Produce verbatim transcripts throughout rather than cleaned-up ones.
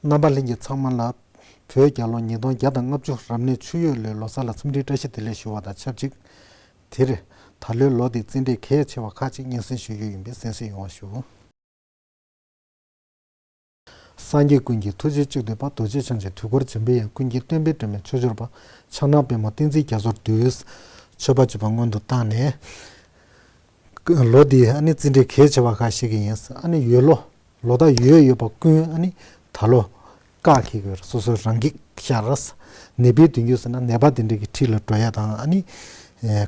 རྣམ་པ་ལྷན་རྒྱས་ཚང་མ་ལ། བོད་རྒྱལ་ལོ་ཉིས་སྟོང་བརྒྱ་དང་ལྔ་བཅུ་རབ་གནས་ཆུ་ཡོས་ལོའི་ལོ་གསར་ལ་འཚམས་འདྲིའི་བཀྲ་ཤིས་བདེ་ལེགས་ཞུ་བ་དང་ཆབས་ཅིག་དེར་ད་ལོའི་ལོ་འདིའི་རྩེད་འགྲན་གལ་ཆེ་བ་ཁག་ཅིག་སྙན་སེང་ཞུ་རྒྱུ་ཡིན་པས་གསན་གཟིགས་ཡོང་བ་ཞུ། སངས་རྒྱས་ཀུན་གྱི་ཐུགས་རྗེའི་གཅིག་བསྡུས་པ། རྡོ་རྗེ་འཆང་ཆེན་དུས་འཁོར་འཇོམས་པའི་དབྱིངས། ཀུན་མཁྱེན་སྟོན་པའི་སྒྲོན་མེ་ཆོས་འབྱོར་པ། ཕྱག་ན་པདྨོ་བསྟན་འཛིན་རྒྱ་མཚོར་འདུད། མཆོད་པ་བརྗོད་པ་སྔོན་དུ་བཏང་ནས། ལོ་འདིའི་ཨ་ནི་རྩེད་འགྲན་གལ་ཆེ་བ་ཁག་ཤེས་ཀྱི་ཡིན། ཨ་ནི་ཡོས་ལོ། ལོ་ཟླ་ཡོས་ཡོད་པ་ཀུན་ཨ་ནི་ད་ལོ་བཀག་འཁེལ་གྱི་ཡོད་རེད། སོ་སོ་རང་སྒེར་ཤར་ར། ནད་པའི་མདུན་སྐྱོད་ཟེར་ན་ནད་པ་དེ་འདྲ་གི་འཁྲིས་ལ་འགྲོ་ཡ་དང་ཨ་ནི་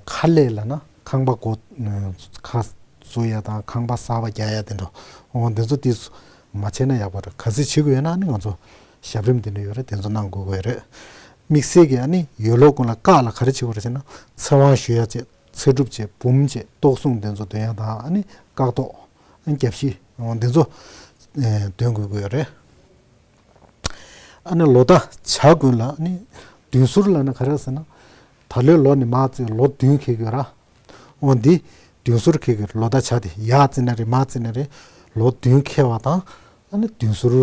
ཁ་ལས་ལབ་ན་ཁང་པ་སྒོ་ཁ་བཟོ་ཡ་དང་ཁང་པ་གསར་པ་རྒྱག་ཡ་དེ་འདྲ། འོ་དེ་ཚོ་དེ་ཚོ་མ་བྱས་ན་ཡག་པོ་རེད། གལ་སྲིད་བྱེད་དགོས་ཡོད་ན་ཨ་ནི་ང་ཚོ་ཞབས་རིམ་དེ་འདྲ་ཡོད་རེད། དེ་ཚོ་གནང་དགོས་ཀྱི་ཡོད་རེད། དམིགས་བསལ་གྱི་ཨ་ནི་ཡོས་ལོ་ཀུན་ལ་བཀག་ལ་ག་རེ་བྱེད་དགོས་རེད་ཟེར་ན་ཚེ་དབང་ཞུ་ཡ་བྱེད། ཚེ་སྒྲུབ་བྱེད། འབུམ་བྱེད། ཏོག་གསུམ་དེ་ཚོ་འདོན་ཡ་དང་ཨ་ནི་བཀག་རྡོ། ཨ་ནི་རྒྱབ་གཞི། འོ་འདི་ཚོ་ཨེ་འདོན་དགོས་ཀྱི་ཡོད་རེད། ཨ་ནི་ལོ་ཟླ་བྱ་ཀུན་ལ་ཨ་ནི་བདུན་ཟུར་ལབ་ན་ག་རེ་ཟེར་ན། ད་ལོའི་ལོ་ནི་མར་བརྩིས་ལོ་བདུན་འཁེལ་གྱི་ཡོད་ར། འོ་འདི་བདུན་ཟུར་འཁེལ་གྱི་ལོ་ཟླ་བྱ་དེ་ཡར་བརྩིས་ན་རེད་མར་བརྩིས་ན་རེད། ལོ་བདུན་འཁེལ་བ་དང་ཨ་ནི་བདུན་ཟུར།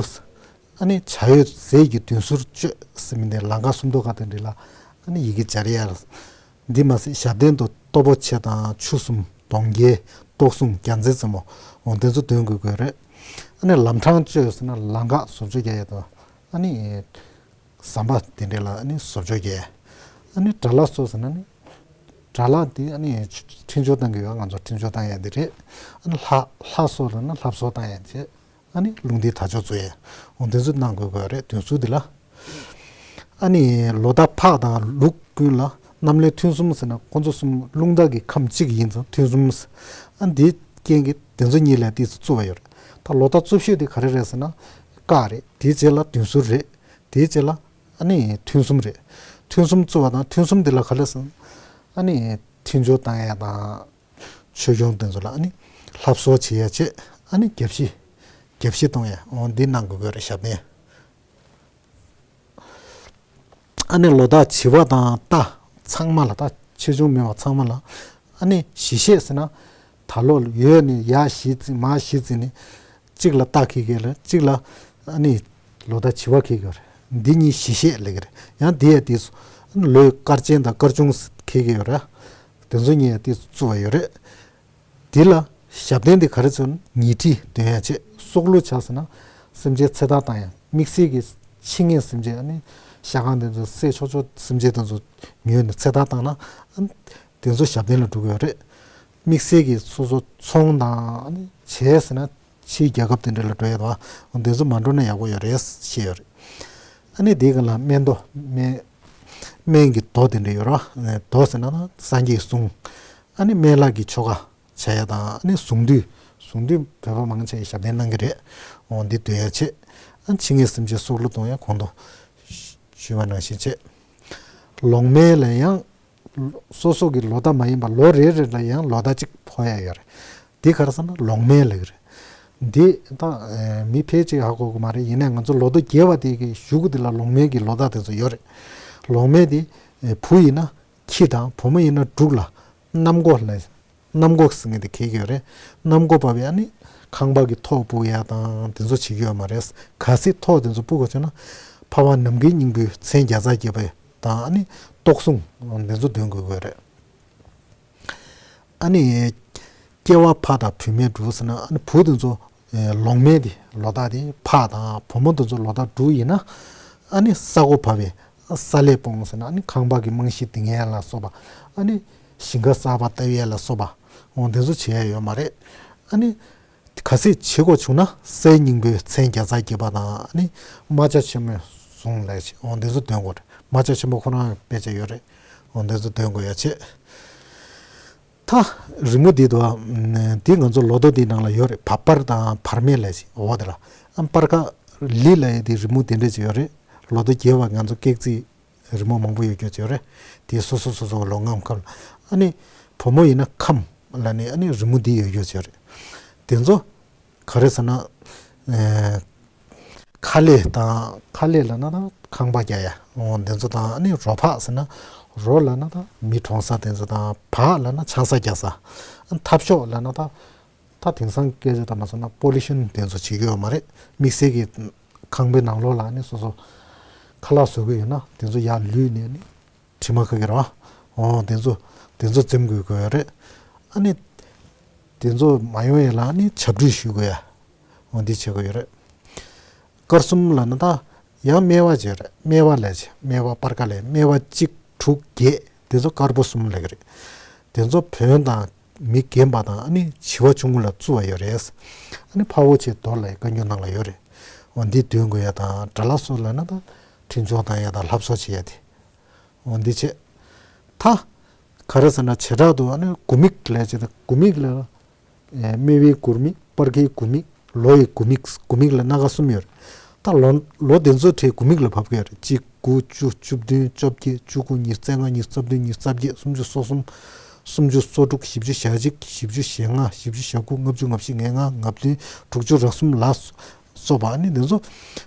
ཨ་ནི་བྱ་ཡོས་ཟས་ཀྱི་བདུན་ཟུར་གཅོད་ཟེར་མི་འདི་ལང་ཀ་སུམ་མདོ་ཁ་དེ་འདྲ་ལ་ཨ་ནི་ཡི་གེ་སྦྱར་ཡ། འདི་མ་ཟད་ཞབས་བརྟན་དུ་སྟོབས་པོ་ཆེ་དང་ཆུ་གསུམ་གདོང་བརྒྱད་ཏོག་གསུམ་རྒྱལ་མཚན་རྩེ་མོ། འོ་དེ་ཚོ་འདོན་དགོས་ཀྱི་རེད། ཨ་ནི་ལམ་འཕྲང་གཅོད་ཟེར་ན་ལམ་འགག་བཟོ་བཅོས་རྒྱག་ཡ་དང་ཨ་ནི་ཟམ་པ་དེ་འདྲ་ལ་ཨ་ནི་བཟོ་བཅོས་རྒྱག་ཡ། ཨ་ནི་དགྲ་ལྷ་གསོ་ཟེར་ན་ནི་དགྲ་ལྷ་དེ་ཨ་ནི་འཕྲིན་སྦྱོར་བཏང་གི་ཡོད། ང་ཚོ་འཕྲིན་སྦྱོར་བཏང་ཡ་དེ་རེད། ཨ་ནི་ལྷ་ལྷ་གསོ་ཟེར་ན་ལྷ་གསོ་བཏང་ཡ་དེ་རེད། ཨ་ནི་རླུང་རྟའི་དར་ལྕོག་བཙུགས་ཡས། འོ་དེ་ཚོ་གནང་དགོས་དགོས་རེད་བདུན་ཟུར་འདི་ལ། ཨ་ནི་ལོ་ཟླ་ཕག་དང་ལུག་ཀུན་ལ་གནམ་ལོའི་ཐུན་གསུམ་ཟེར་ན་ཁོང་ཚོ་གསུམ་རླུང་རྟ་གི་ཁམས་གཅིག་ཡིན་ཙང་ཐུན་གསུམ་ཟེར། ཨ་འདིའི་རྐྱེན་གྱིས་དེ་ཚོ་གཉིས་ལ་ཏོག་ཙམ་བཙུགས་པ་ཡོད་རེད། ད་ལོ་ཟླ་རྩུབ་ཤོས་དེ་ག་རེ་རེད་ཟེར་ན་སྐག་རེད། དེའི་རྗེས་ལ་བདུན་ཟུར་རེད། དེའི་རྗེས་ལ་ཨ་ནི་ཐུན་གསུམ་རེད། ཐུན་གསུམ་བཙུགས་པ་དང་ཐུན་གསུམ་འདི་ལ་ག་རེ་ཟེར་ན་ཨ་ནི་འཕྲིན་སྦྱོར་བཏང་ཡ་དང་། ཆོས་སྐྱོང་དེ་ཚོ་ལ་ཨ་ནི་ལྷ་གསོལ་བྱེད་ཡ་བྱེད། ཨ་ནི་རྒྱབ་བཞི། རྒྱབ་བཞི་གཏོང་ཡ་འོ་འདི་གནང་དགོས་ཀྱི་རེད་ཞབས་བརྟན། ཨ་ནི་ལོ་ཟླ་བྱི་བ་དང་རྟ་ཚང་མ་ལ་ད་ཆེ་ཆུང་མེད་པ་ཚང་མ་ལ་ཨ་ནི་བཞི་གཤེད་ཟེར་ན་ད་ལོ་ཡོས་ནི་ཡར་བཞི་བརྩིས་མར་བཞི་བརྩིས་ནི་གཅིག་ལ་རྟ་འཁེལ་གྱི་ལ་གཅིག་ལ་ཨ་ནི་ལོ་ཟླ་བྱི་བ་འཁེལ་གྱི་ཡོད་རེད། འདི་གཉིས་བཞི་གཤེད་ལབ་ཀྱི་རེད། ཡང་འདི་ཡ་དེ་ལོའི་སྐར་ཆེན་དང་སྐར་ཆུང་འཁེལ་གྱི་ཡོད་རེད། དེ་ཚོ་གཉིས་ཡ་དེ་བཙུགས་པ་ཡོད་རེད། དེ་ལ་ཞབས་བརྟན་དེ་ག་རེ་ཟེར་ན་ཉི་ཁྲི་འདོན་ཡ་བྱེད། སྲོག་བླུ་བྱ་ཟེར་ན་སེམས་ཅན་ཚེ་ཐར་བཏང་ཡ། དམིགས་བསལ་གྱི་འཆི་ངེས་སེམས་ཅན་ཨ་ནི་ཤ་ཁང་དེ་ཚོ་བསད་ཆོག་ཆོག་སེམས་ཅན་དེ་ཚོ་ཉོས་ནས་ཚེ་ཐར་བཏང་ན་ཨ་ནི་དེ་ཚོ་ཞབས་བརྟན་ལ་འགྲོ་གི་ཡོད་རེད། དམིགས་བསལ་གྱི་སོ་སོ་ཚོང་དང་ཨ་ནི་བྱས་ཟེར་ན་ཕྱིའི་རྒྱལ་ཁབ་དེ་འདྲ་ལ་འགྲོ་ཡ་དང་དེ་ཚོ་མ་འགྲོ་ན་ཡག་པོ་ཡོད་རེད་ཞེས་ཡོད་རེད། ཨ་ནི་དེའི་སྒང་ལ་སྨན་མདོ་སྨན་སྨན་གྱི་མདོ་དེ་འདྲ་ཡོད་རེད། མདོ་ཟེར་ན་སངས་རྒྱས་གསུང་། ཨ་ནི་སྨན་བླ་གི་ཆོ་ག་བྱ་ཡ་དང་ཨ་ནི་གཟུངས་འདུས། གཟུངས་འདུས་བོད་པ་མང་ཆེ་ཞབས་བརྟན་གནང་གི་རེད། འོ་འདི་འདོན་ཡ་བྱེད། ཨ་འཆི་ངེས་སེམས་ཅན་སྲོག་བླུ་གཏོང་ཡ་གོང་དུ་ཞུས་པ་ནང་བཞིན་བྱེད། ལོང་སྨན་ལ་ཡང་སོ་སོ་གི་ལོ་ཟླ་མ་ཡིན་པ་ལོ་རེ་རེ་ལ་ཡང་ལོ་ཟླ་གཅིག་ཕོག་ཡ་ཡོད་རེད། འདི་ག་རེ་ཟེར་ན་ལོང་སྨན་ལབ་ཀྱི་རེད། འདི་ད་མི་ཕལ་ཆེར་ཧ་གོ་གི་མ་རེད། ཡིན་ནའི་ང་ཚོ་ལོ་ཐོ་རྒྱས་པ་དེ་གི་གཞུག་གུ་དེ་ལ་ལོང་སྨན་གྱི་ལོ་ཟླ་དེ་ཚོ་ཡོད་རེད། ལོང་སྨན་དེ་བུ་ཡིན་ན་ཁྱི་དང་བུ་མོ་ཡིན་ན་འབྲུག་ལ་གནམ་སྒོ་ལ་གནམ་སྒོ་ཟེར་མཁན་དེ་འཁེལ་གྱི་ཡོད་རེད། གནམ་སྒོ་བབས་པའི་ཨ་ནི་ཁང་པ་གི་ཐོག་སྤུག་ཡ་དང་དེ་ཚོ་བྱེད་ཀྱི་ཡོད་མ་རེད། གལ་སྲིད་ཐོག་དེ་ཚོ་སྤུག་དགོས་བྱུང་ན་ཕ་ཝང་ནམ་མཁའི་སྙིང་པོའི་མཚན་བརྒྱ་རྩ་བརྒྱད་པ་དང་ཨ་ནི་ཏོག་གཟུངས་དེ་ཚོ་འདོན་དགོས་ཀྱི་ཡོད་རེད། ཨ་ནི། སྐྱེ་བ་ཕག་དང་བུད་མེད་འབྲུག་ཟེར་ན་ཨ་ནི་བུ་དེ་ཚོ་ལོང་མེད་དེ་ལོ་རྟགས་དེ་ཕག་དང་བུ་མོ་དེ་ཚོ་ལོ་རྟགས་འབྲུག་ཡིན་ན་ཨ་ནི་ས་སྒོ་བབས་པའི་ས་ལས་སྤོང་ཟེར་ན་ཨ་ནི་ཁང་པ་གི་རྨང་གཞི་ལྡིང་ཡས་ལ་སོགས་པ་ཨ་ནི་ཞིང་ཁ་གསར་པ་བཏབ་ཡས་ལ་སོགས་པ་འོ་དེ་ཚོ་བྱེད་ཡས་ཡོད་མ་རེད། ཨ་ནི། གལ་སྲིད་བྱེད་དགོས་བྱུང་ན་སའི་སྙིང་པོའི་མཚན་བརྒྱ་རྩ་བརྒྱད་པ་དང་ཨ་ནི་རྨ་བྱ་ཆེན་མོའི་གཟུངས་ལས་འོང་དེ་ཚོ་འདོན་དགོས་རེད། རྨ་བྱ་ཆེན་པོ་ཁོ་རང་དཔེ་ཆ་ཡོད་རེད། འོང་དེ་ཚོ་འདོན་དགོས་ཡ་བྱེད། ད་རི་མོ་འདི་དུ་འདི་ང་ཚོ་ལོ་ཐོ་འདིའི་ནང་ལ་ཡོད་རེད། བ་སྤར་དང་བར་མེད་ལས་འོ་དེ་ལ་ཨ་སྤར་ཁ་ལི་ལ་ཡ་དེ་རི་མོ་དེ་འདྲས་ཅིག་ཡོད་རེད། ལོ་ཐོ་རྒྱས་པ་ང་ཚོ་སྐེག་རྩིས། རི་མོ་མང་པོ་ཡོད་རྒྱུ་ཅིག་ཡོད་རེད། དེ་སོ་སོ་སོ་སོ་ལོ་ངམ་ཁམས། ཨ་ནི་བུ་མོ་ཡིན་ན་ཁམས་ལ་ནི་ཨ་ནི་རི་མོ་འདི་ཡོད་རྒྱུ་ཅིག་ཡོད་རེད། དེ་ཚོ་ག་རེ་ཟེར་ན། ཨེ། ཁ་ལས་དང་ཁ་ལས་ལབ་ན་ད་ཁང་པ་རྒྱག་ཡ། འོ་དེ་ཚོ་དང་ཨ་ནི་རོ་ཕག་ཟེར་ན་རོ་ལབ་ན་ད་མི་གྲོངས་ས་དེ་ཚོ་དང་བག་ལབ་ན་ཆང་ས་རྒྱག་ས། ཨ་ནི་ཐབ་ཤོག་ལབ་ན་ད། ད་དེང་སང་སྐད་ཆ་ད་མ་སོང་ན་པོ་ལུ་ཤན་དེ་ཚོ་བྱེད་ཀྱི་ཡོད་མ་རེད། དམིགས་བསལ་གྱི་ ཁང་པའི་ནང་ལོགས་ལ་ནི་སོ་སོ་ཁ་ལག་བཟོ་གི་ཡོད་ན་དེ་ཚོ་ཡར་ལུད་ནས་ནི་དྲི་མ་ཁ་གི་རེད་བ། འོ་དེ་ཚོ་དེ་ཚོ་འཛེམ་དགོས་དགོས་ཡོད་རེད། ཨ་ནི་དེ་ཚོ་མ་ཡོང་ཡས་ལ་ནི་ཆབ་འབྲུ་གཞུས་དགོས་ཡ། འོ་འདི་བྱེད་དགོས་ཡོད་རེད། དཀར་གསུམ་ལབ་ན་ད་ཡང་སྨེ་བ་བྱས་རེད། སྨེ་བ་ལས་བྱས་སྨེ་བ་སྤར་ཁ་ལས་སྨེ་བ་གཅིག་དྲུག་བརྒྱད་དེ་ཚོ་དཀར་པོ་གསུམ་ལབ་ཀྱི་རེད། དེ་ཚོ་བོན་དང་མི་རྒན་པ་དང་ཨ་ནི་བྱི་བ་ཆུང་ངུ་ལ་བཙུགས་པ་ཡོད་རེད། ཨ་ནི་འཕར་བོ་ཆེ་རྡོར་ལབ་ཡ་བཀའ་འགྱུར་ནང་ལ་ཡོད་རེད། འོ་འདི་འདོན་དགོས་ཡ་དང་དགྲ་ལྷ་སོགས་ལབ་ན་ད་འཕྲིན་སྦྱོར་བཏང་ཡ་དང་ལྷ་གསོལ་བྱེད་ཡ་དེ། འོ་འདི་བྱེད། ད་ག་རེ་ཟེར་ན་བྱེ་བྲག་ཏུ་ཨ་ནི་དགུ་མིག་ལས་བྱེད་དང་དགུ་མིག་ལ་སྨེ་བའི་དགུ་མིག་སྤར་ཁའི་དགུ་མིག་ལོ་ཡི་དགུ་མིག་དགུ་མིག་ལ་སྣ་ཁ་གསུམ་ཡོད་རེད། ད་ལོ་ལོ་དེ་ཚོ་གྲས་དགུ་མིག་ལ་བབས་ཀྱི་ཡོད་རེད། གཅིག་དགུ་བཅུ་བཅུ་བདུན་བཅོ་བརྒྱད་བཅུ་དགུ་ཉི་ཤུ་རྩ་ལྔ་ཉི་ཤུ་རྩ་བདུན་ཉི་ཤུ་རྩ་བརྒྱད་སུམ་ཅུ་སོ་གསུམ་སུམ་ཅུ་སོ་དྲུག་བཞི་བཅུ་ཞེ་གཅིག་བཞི་བཅུ་ཞེ་ལྔ་བཞི་བཅུ་ཞེ་དགུ་ལྔ་བཅུ་ང་བཞི་ང་ལྔ་ང་བདུན་དྲུག་ཅུ་རེ་གསུམ་ལ་སོགས་པ་ཨ་ནི་དེ་ཚོ་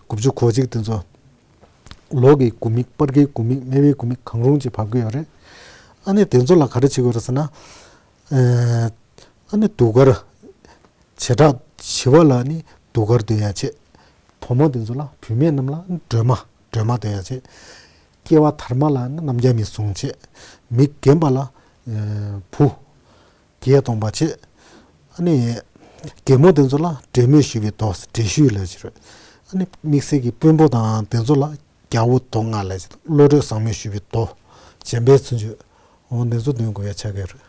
དགུ་བཅུ་གོ་གཅིག་དེ་ཚོ། ལོ་གི་དགུ་མིག་སྤར་ཁའི་དགུ་མིག་སྨེ་བའི་དགུ་མིག་གང་རུང་ཅིག་བབས་ཀྱི་ཡོད་རེད། ཨ་ནི་དེ་ཚོ་ལ་ག་རེ་བྱེད་དགོས་རེད་ཟེར་ན། ཨེ་ཨ་ནི་གདུགས་དཀར། བྱེ་བྲག་བྱི་བ་ལ་ནི་གདུགས་དཀར་འདོན་ཡ་བྱེད། བུ་མོ་དེ་ཚོ་ལ་བུད་མེད་རྣམས་ལ་སྒྲོལ་མ་སྒྲོལ་མ་འདོན་ཡ་བྱེད། སྐྱེ་བ་དར་མ་ལ་ནི་རྣམ་རྒྱལ་མའི་གཟུངས་བྱེད། མི་རྒན་པ་ལ་ཨེ་བུ། བརྒྱད་སྟོང་པ་བྱེད། ཨ་ནི། རྒན་མོ་དེ་ཚོ་ལ་འབྲེལ་མོད་ཞུས་པའི་མདོ་འབྲེལ་ཞུས་ལབ་ཀྱི་རེད། ཨ་ནི་དམིགས་བསལ་གྱི་དཔོན་པོ་དང་དེ་ཚོ་ལ་རྒྱལ་པོའི་མདོ་ལྔ་ལབ་ཀྱི་བློ་གྲོས་བཟང་མོད་ཞུས་པའི་མདོ། འཇམ་དཔལ་མཚན་བརྗོད། འོ་དེ་ཚོ་འདོན་དགོས་ཡ་ཆགས་ཀྱི་རེད།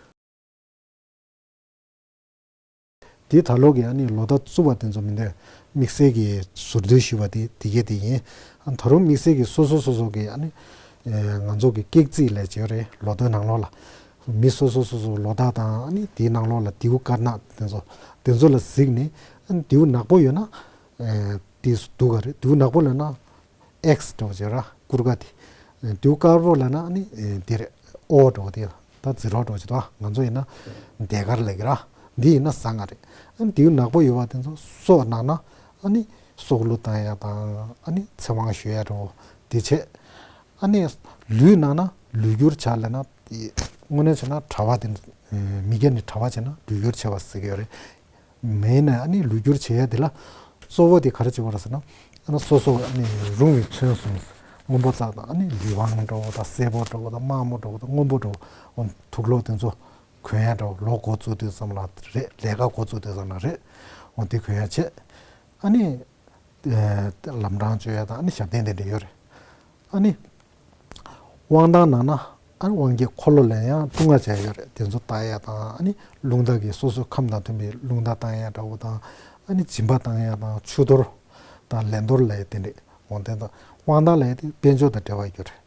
དེ་ད་ལོ་གི་ཨ་ནི་ལོ་ཟླ་བཙུགས་པ་དེ་ཚོ་མི་འདོད། དམིགས་བསལ་གྱི་ཟུར་འདོན་ཞུས་པ་དེ་དེ་གས་དེ་ཡིན། ཨ་ད་རུང་དམིགས་བསལ་གྱི་སོ་སོ་སོ་སོ་གི་ཨ་ནི། ང་ཚོ་གི་ཀེག་རྩིས་ལབ་ཀྱི་ཡོད་རེད་ལོ་ཟླའི་ནང་ལོགས་ལ། མི་སོ་སོ་སོ་སོ་ལོ་ཟླ་དང་ཨ་ནི་དེའི་ནང་ལོགས་ལ་དེའུ་དཀར་ནག་དེ་ཚོ། དེ་ཚོ་ལ་གཟིགས་ནས་ཨ་ནི་དེའུ་ནག་པོ་ཡོད་ན། ཨེ་དེ་སྡུག་ག་རེད། དེའུ་ནག་པོ་ལབ་ན་ཨེགས་འདྲ་བོ་ཅིག་ར་ཀུར་ག་དེ། ཨེ་དེའུ་དཀར་པོ་ལབ་ན་ཨ་ནི་ཨེ་དེ་རེད། ཨོ་འདྲ་བོ་དེ་ད་ཛི་རོ་འདྲ་བོ་ཅིག་འདུག་ང་ཚོ་ཡིན་ན་ཟློས་གར་ལབ་ཀྱི་ར། འདི་ཡིན་ན་བཟང་ང་རེད། ཨ་ནི་དེའུ་ནག་པོ་ཡོད་པ་དེ་ཚོ་སྲོག་ནང་ན་ཨ་ནི་སྲོག་བླུ་བཏང་ཡ་དང་ཨ་ནི་ཚེ་དབང་ཞུ་ཡ་འདྲ་བོ་དེ་བྱེད། ཨ་ནི་ལུས་ནང་ན་ལུས་སྒྱུར་བྱ་ལབ་ན། དངོས་གནས་བྱས་ན་གྲྭ་པ་དེ། མི་སྐྱ་ནི་གྲྭ་པ་བྱས་ན་ལུས་སྒྱུར་བྱེད་པ་ཟེར་གྱི་ཡོད་རེད། མེད་ན་ཨ་ནི་ལུས་སྒྱུར་བྱེད་ཡ་དེ་ལ་གཙོ་བོ་དེ་ག་རེ་བྱེད་དགོས་རེད་ཟེར་ན། ཨ་ནི་སོ་སོ་ཨ་ནི་རུང་བའི་མཚོན་སོང་། སྔོན་པོ་བཙགས་དང་ཨ་ནི་ལི་ཝང་འདྲ་བོ་དང་སེར་པོ་འདྲ་བོ་དང་དམར་མོ་འདྲ་བོ་དང་སྔོན་པོ་འདྲ་བོ། དུག་ལོག་དེ་ཚོ་གོན་ཡ་འདྲ་བོ། ལོ་འགོ་བཙུགས་དུས་ཙམ་ལ་རེད། ལས་ཀ་འགོ་བཙུགས་དུས་ཙམ་ལ་རེད། འོ་དེ་གོན་ཡ་བྱེད། ཨ་ནི། ལམ་འཕྲང་བཅོ་ཡ་དང་ཨ་ནི་ཞབས་བརྟན་དེ་འདྲ་ཡོད་རེད། ཨ་ནི། དབང་ཐང་ནང་ན་ཨ་ནི་དབང་གི་འཁོར་ལོ་ལ་ཡང་ལྟུང་བ་བྱས་ཡོད་རེད། དེ་ཚོ་བཏང་ཡ་དང་ཨ་ནི་རླུང་རྟ་གི་སོ་སོའི་ཁམས་དང་མཐུན་པའི་རླུང་རྟ་བཏང་ཡ་འདྲ་བོ་དང་། ཨ་ནི་སྦྱིན་པ་བཏང་ཡ་དང་ཆུ་གཏོར་དང་ལས་གཏོར་ལ་ཡ་དེ་འདྲས་འོང་དེ་དང་དབང་ཐང་ལ་ཡ་དེ་དཔལ་འབྱོར་དང་འབྲེལ་བ་ཡོད་རེད།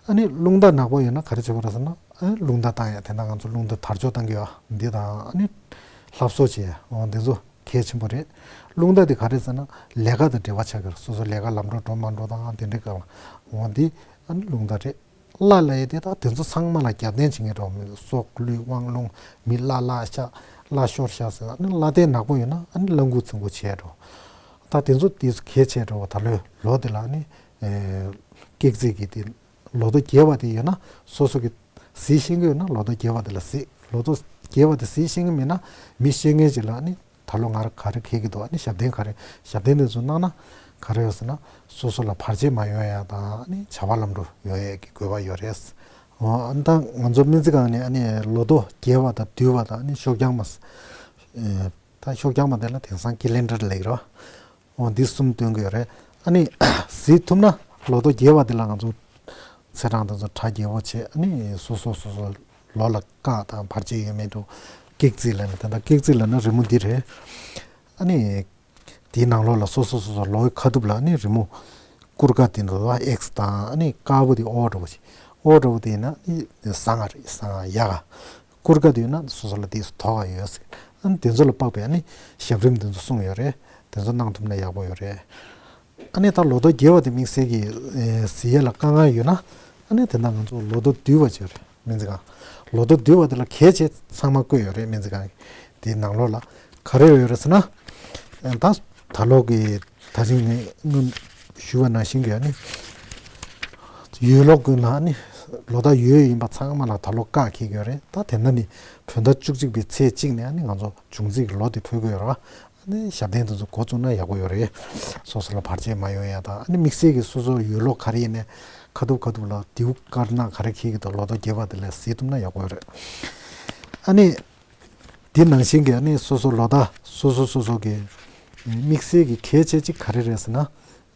ཨ་ནི་རླུང་རྟ་ནག་པོ་ཡོད་ན་ག་རེ་བྱེད་དགོས་རེད་ཟེར་ན། ཨ་ནི་རླུང་རྟ་བཏང་ཡ་དེ་འདྲ་ང་ཚོ་རླུང་རྟ་དར་ལྕོག་བཏང་གི་ཡོད་འདི་དང་ཨ་ནི་ལྷ་གསོལ་བྱེད་ཡ་འོང་དེ་ཚོ། གལ་ཆེན་པོ་རེད། རླུང་རྟ་དེ་ག་རེ་ཟེར་ན་ལས་ཀ་དང་འབྲེལ་བ་ཆགས་ཀྱི་རེད། སོ་སོ་ལས་ཀ་ལམ་འགྲོ་འགྲོ་མ་འགྲོ་དང་དེ་འདྲའི་སྐབས་འོང་དེ་ཨ་ནི་རླུང་རྟ་རེད། བླ་ལ་ཡི་དེ་དག་དེ་ཚོ་ཚང་མ་ལ་རྒྱབ་རྟེན་བྱེད་མཁན་འགྲོ་མི་སྲོག་བླུས་དབང་ལུང་མི་བླ་བླ་ཤ་བླ་ཤོར་ཤ་ཟེར་ཨ་ནི་བླ་རྟེན་ནག་པོ་ཡོད་ན་ཨ་ནི་བླ་འགུག་ཚིག་འགུག་བྱས་འགྲོ། ད་དེ་ཚོ་དེ་ཚོ་གལ་ཆེ་འགྲོ་བ་ད་ལོའི་ལོ་དེ་ལ་ཨ་ནི་ཀེག་རྩིས་ཀྱི་དེ། ལོ་ཐོ་རྒྱས་པ་དེ་ཡོད་ན་སོ་སོ་གི་གཟིགས་ཤེས་ཀྱི་ཡོད་ན་ལོ་ཐོ་རྒྱས་པ་དེ་ལ་གཟིགས། ལོ་ཐོ་རྒྱས་པ་དེ་གཟིགས་ཤེས་ཀྱི་མེད་ན་མི་ཤེས་མཁན་ཅིག་ལ་ཨ་ནི་ད་ལོ་ང་ར་ག་རེ་འཁེལ་གྱི་འདུག་ཨ་ནི་ཞབས་བརྟན་ག་རེ་ཞབས་བརྟན་དེ་ཚོ་གནང་ན་ག་རེ་ཡོད་ཟེར་ན་སོ་སོ་ལ་བར་ཆད་མ་ཡོང་ཡ་དང་ཨ་ནི་བྱ་བ་ལམ་འགྲོ་ཡོང་ཡ་གི་དགོས་པ་ཡོད་རེད། འོ་ཨ་ནི་ད་ང་ཚོ་སྨན་རྩིས་ཁང་ནས་ཨ་ནི་ལོ་ཐོ་རྒྱས་པ་དང་བསྡུས་པ་དང་ཨ་ནི་ཤོག་རྐྱང་མ། ད་ཤོག་རྐྱང་མ་དེ་ལ་དེང་སང་ཀེ་ལེན་ཌར་ལབ་ཀྱི་རེད་བ། འོ་འདི་གསུམ་སྟོན་གྱི་ཡོད་རེད། ཨ་ནི་གཟིགས་ཐུབ་ན་ལོ་ཐོ་རྒྱས་པ་འདི་ལ་ང་ཚོ་ཚེས་གྲངས་དེ་ཚོ་གྲ་རྒྱས་པོ་བྱས་ཨ་ནི་སོ་སོ་སོ་སོ་ལོ་ལ་བཀག་དང་བར་ཆད་ཡོད་མེད་དུ་ཀེག་རྩིས་ལབ་ནས་དེ་འདྲ་ཀེག་རྩིས་ལབ་ན་རི་མོ་འདི་རེད། ཨ་ནི་དེའི་ནང་ལོགས་ལ་སོ་སོ་སོ་སོ་ལོའི་ཁ་ཐུབ་ལ་ཨ་ནི་རི་མོ་ཀུར་དཀར་དེ་འདྲ་ཨེགས་དང་ཨ་ནི་དཀར་པོ་དེ་ཨོ་འདྲ་བོ་ཞིག་ཨོ་འདྲ་བོ་དེ་ཡིན་ན་ཨ་ནི་བཟང་ང་རེད། བཟང་ང་ཡག་ག་ཀུར་དཀར་དེ་ཡོད་ན་སོ་སོ་ལ་དེ་སུ་དོགས་ཡོད་ཟེར། ཨ་ནི་དེ་ཚོ་ལ་དཔག་པའི་ཨ་ནི་ཞབས་རིམ་དེ་ཚོ་གསུངས་ཡོད་རེད། དེ་ཚོ་གནང་ཐུབ་ན་ཡག་པོ་ཡོད་རེད། ཨ་ནི་ད་ལོ་ཐོ་རྒྱས་པ་དེ་དམིགས་བསལ་གྱི་ཨེ་གཟིགས་ཡས་ལ་དཀའ་ངལ་ཡོད་ན་ཨ་ནི་དེ་འདྲ་ང་ཚོ་ལོ་ཐོ་བསྡུས་པ་བྱས་རེད་སྨན་རྩིས་ཁང་། ལོ་ཐོ་བསྡུས་པ་དེ་ལ་གལ་ཆེ་ཚང་མ་བཀོད་ཡོད་རེད་སྨན་རྩིས་ཁང་གི་དེའི་ནང་ལོགས་ལ་ག་རེ་ཡོད་རེད་ཟེར་ན། ཨེ་ད་ད་ལོ་གི་ད་ཅིང་ངས་སྔོན་ཞུས་པ་ནང་བཞིན་གྱི་ཨ་ནི་ཡོས་ལོ་ཀུན་ལ་ཨ་ནི་ལོ་ཟླ་ཡོས་ཡིན་པ་ཚང་མ་ལ་ད་ལོ་བཀག་འཁེལ་གྱི་ཡོད་རེད། ད་དེ་ན་ནི་བོད་ཟླ་བཅུ་གཅིག་པའི་ཚེས་གཅིག་ནས་ཨ་ནི་ང་ཚོ་འབྱུང་རྩིས་ཀྱི་ལོ་དེ་འཕོ་གི་ཡོད་རེད་བ། ནི་ཞབས་བརྟན་དེ་ཚོ་འགོ་བཙུགས་ན་ཡག་པོ་ཡོད་རེད། སོ་སོ་ལ་བར་ཆད་མ་ཡོང་ཡ་དང་། ཨ་ནི་དམིགས་བསལ་གྱི་སོ་སོ་ཡོད་ལོ་ག་རེ་ཡིན་ནའི་ཁ་ཐུག་ཁ་ཐུག་ལ་དེའུ་དཀར་ནག་ག་རེ་འཁྱེར་གྱི་འདུག་ལོ་ཐོ་རྒྱས་པ་དེ་ལ་གཟིགས་ཐུབ་ན་ཡག་པོ་ཡོད་རེད། ཨ་ནི་དེ་ནང་བཞིན་གྱི་ཨ་ནི་སོ་སོ་ལོ་ཟླ་སོ་སོ་སོ་སོ་གི་དམིགས་བསལ་གྱི་གལ་ཆེ་གཅིག་ག་རེ་རེད་ཟེར་ན།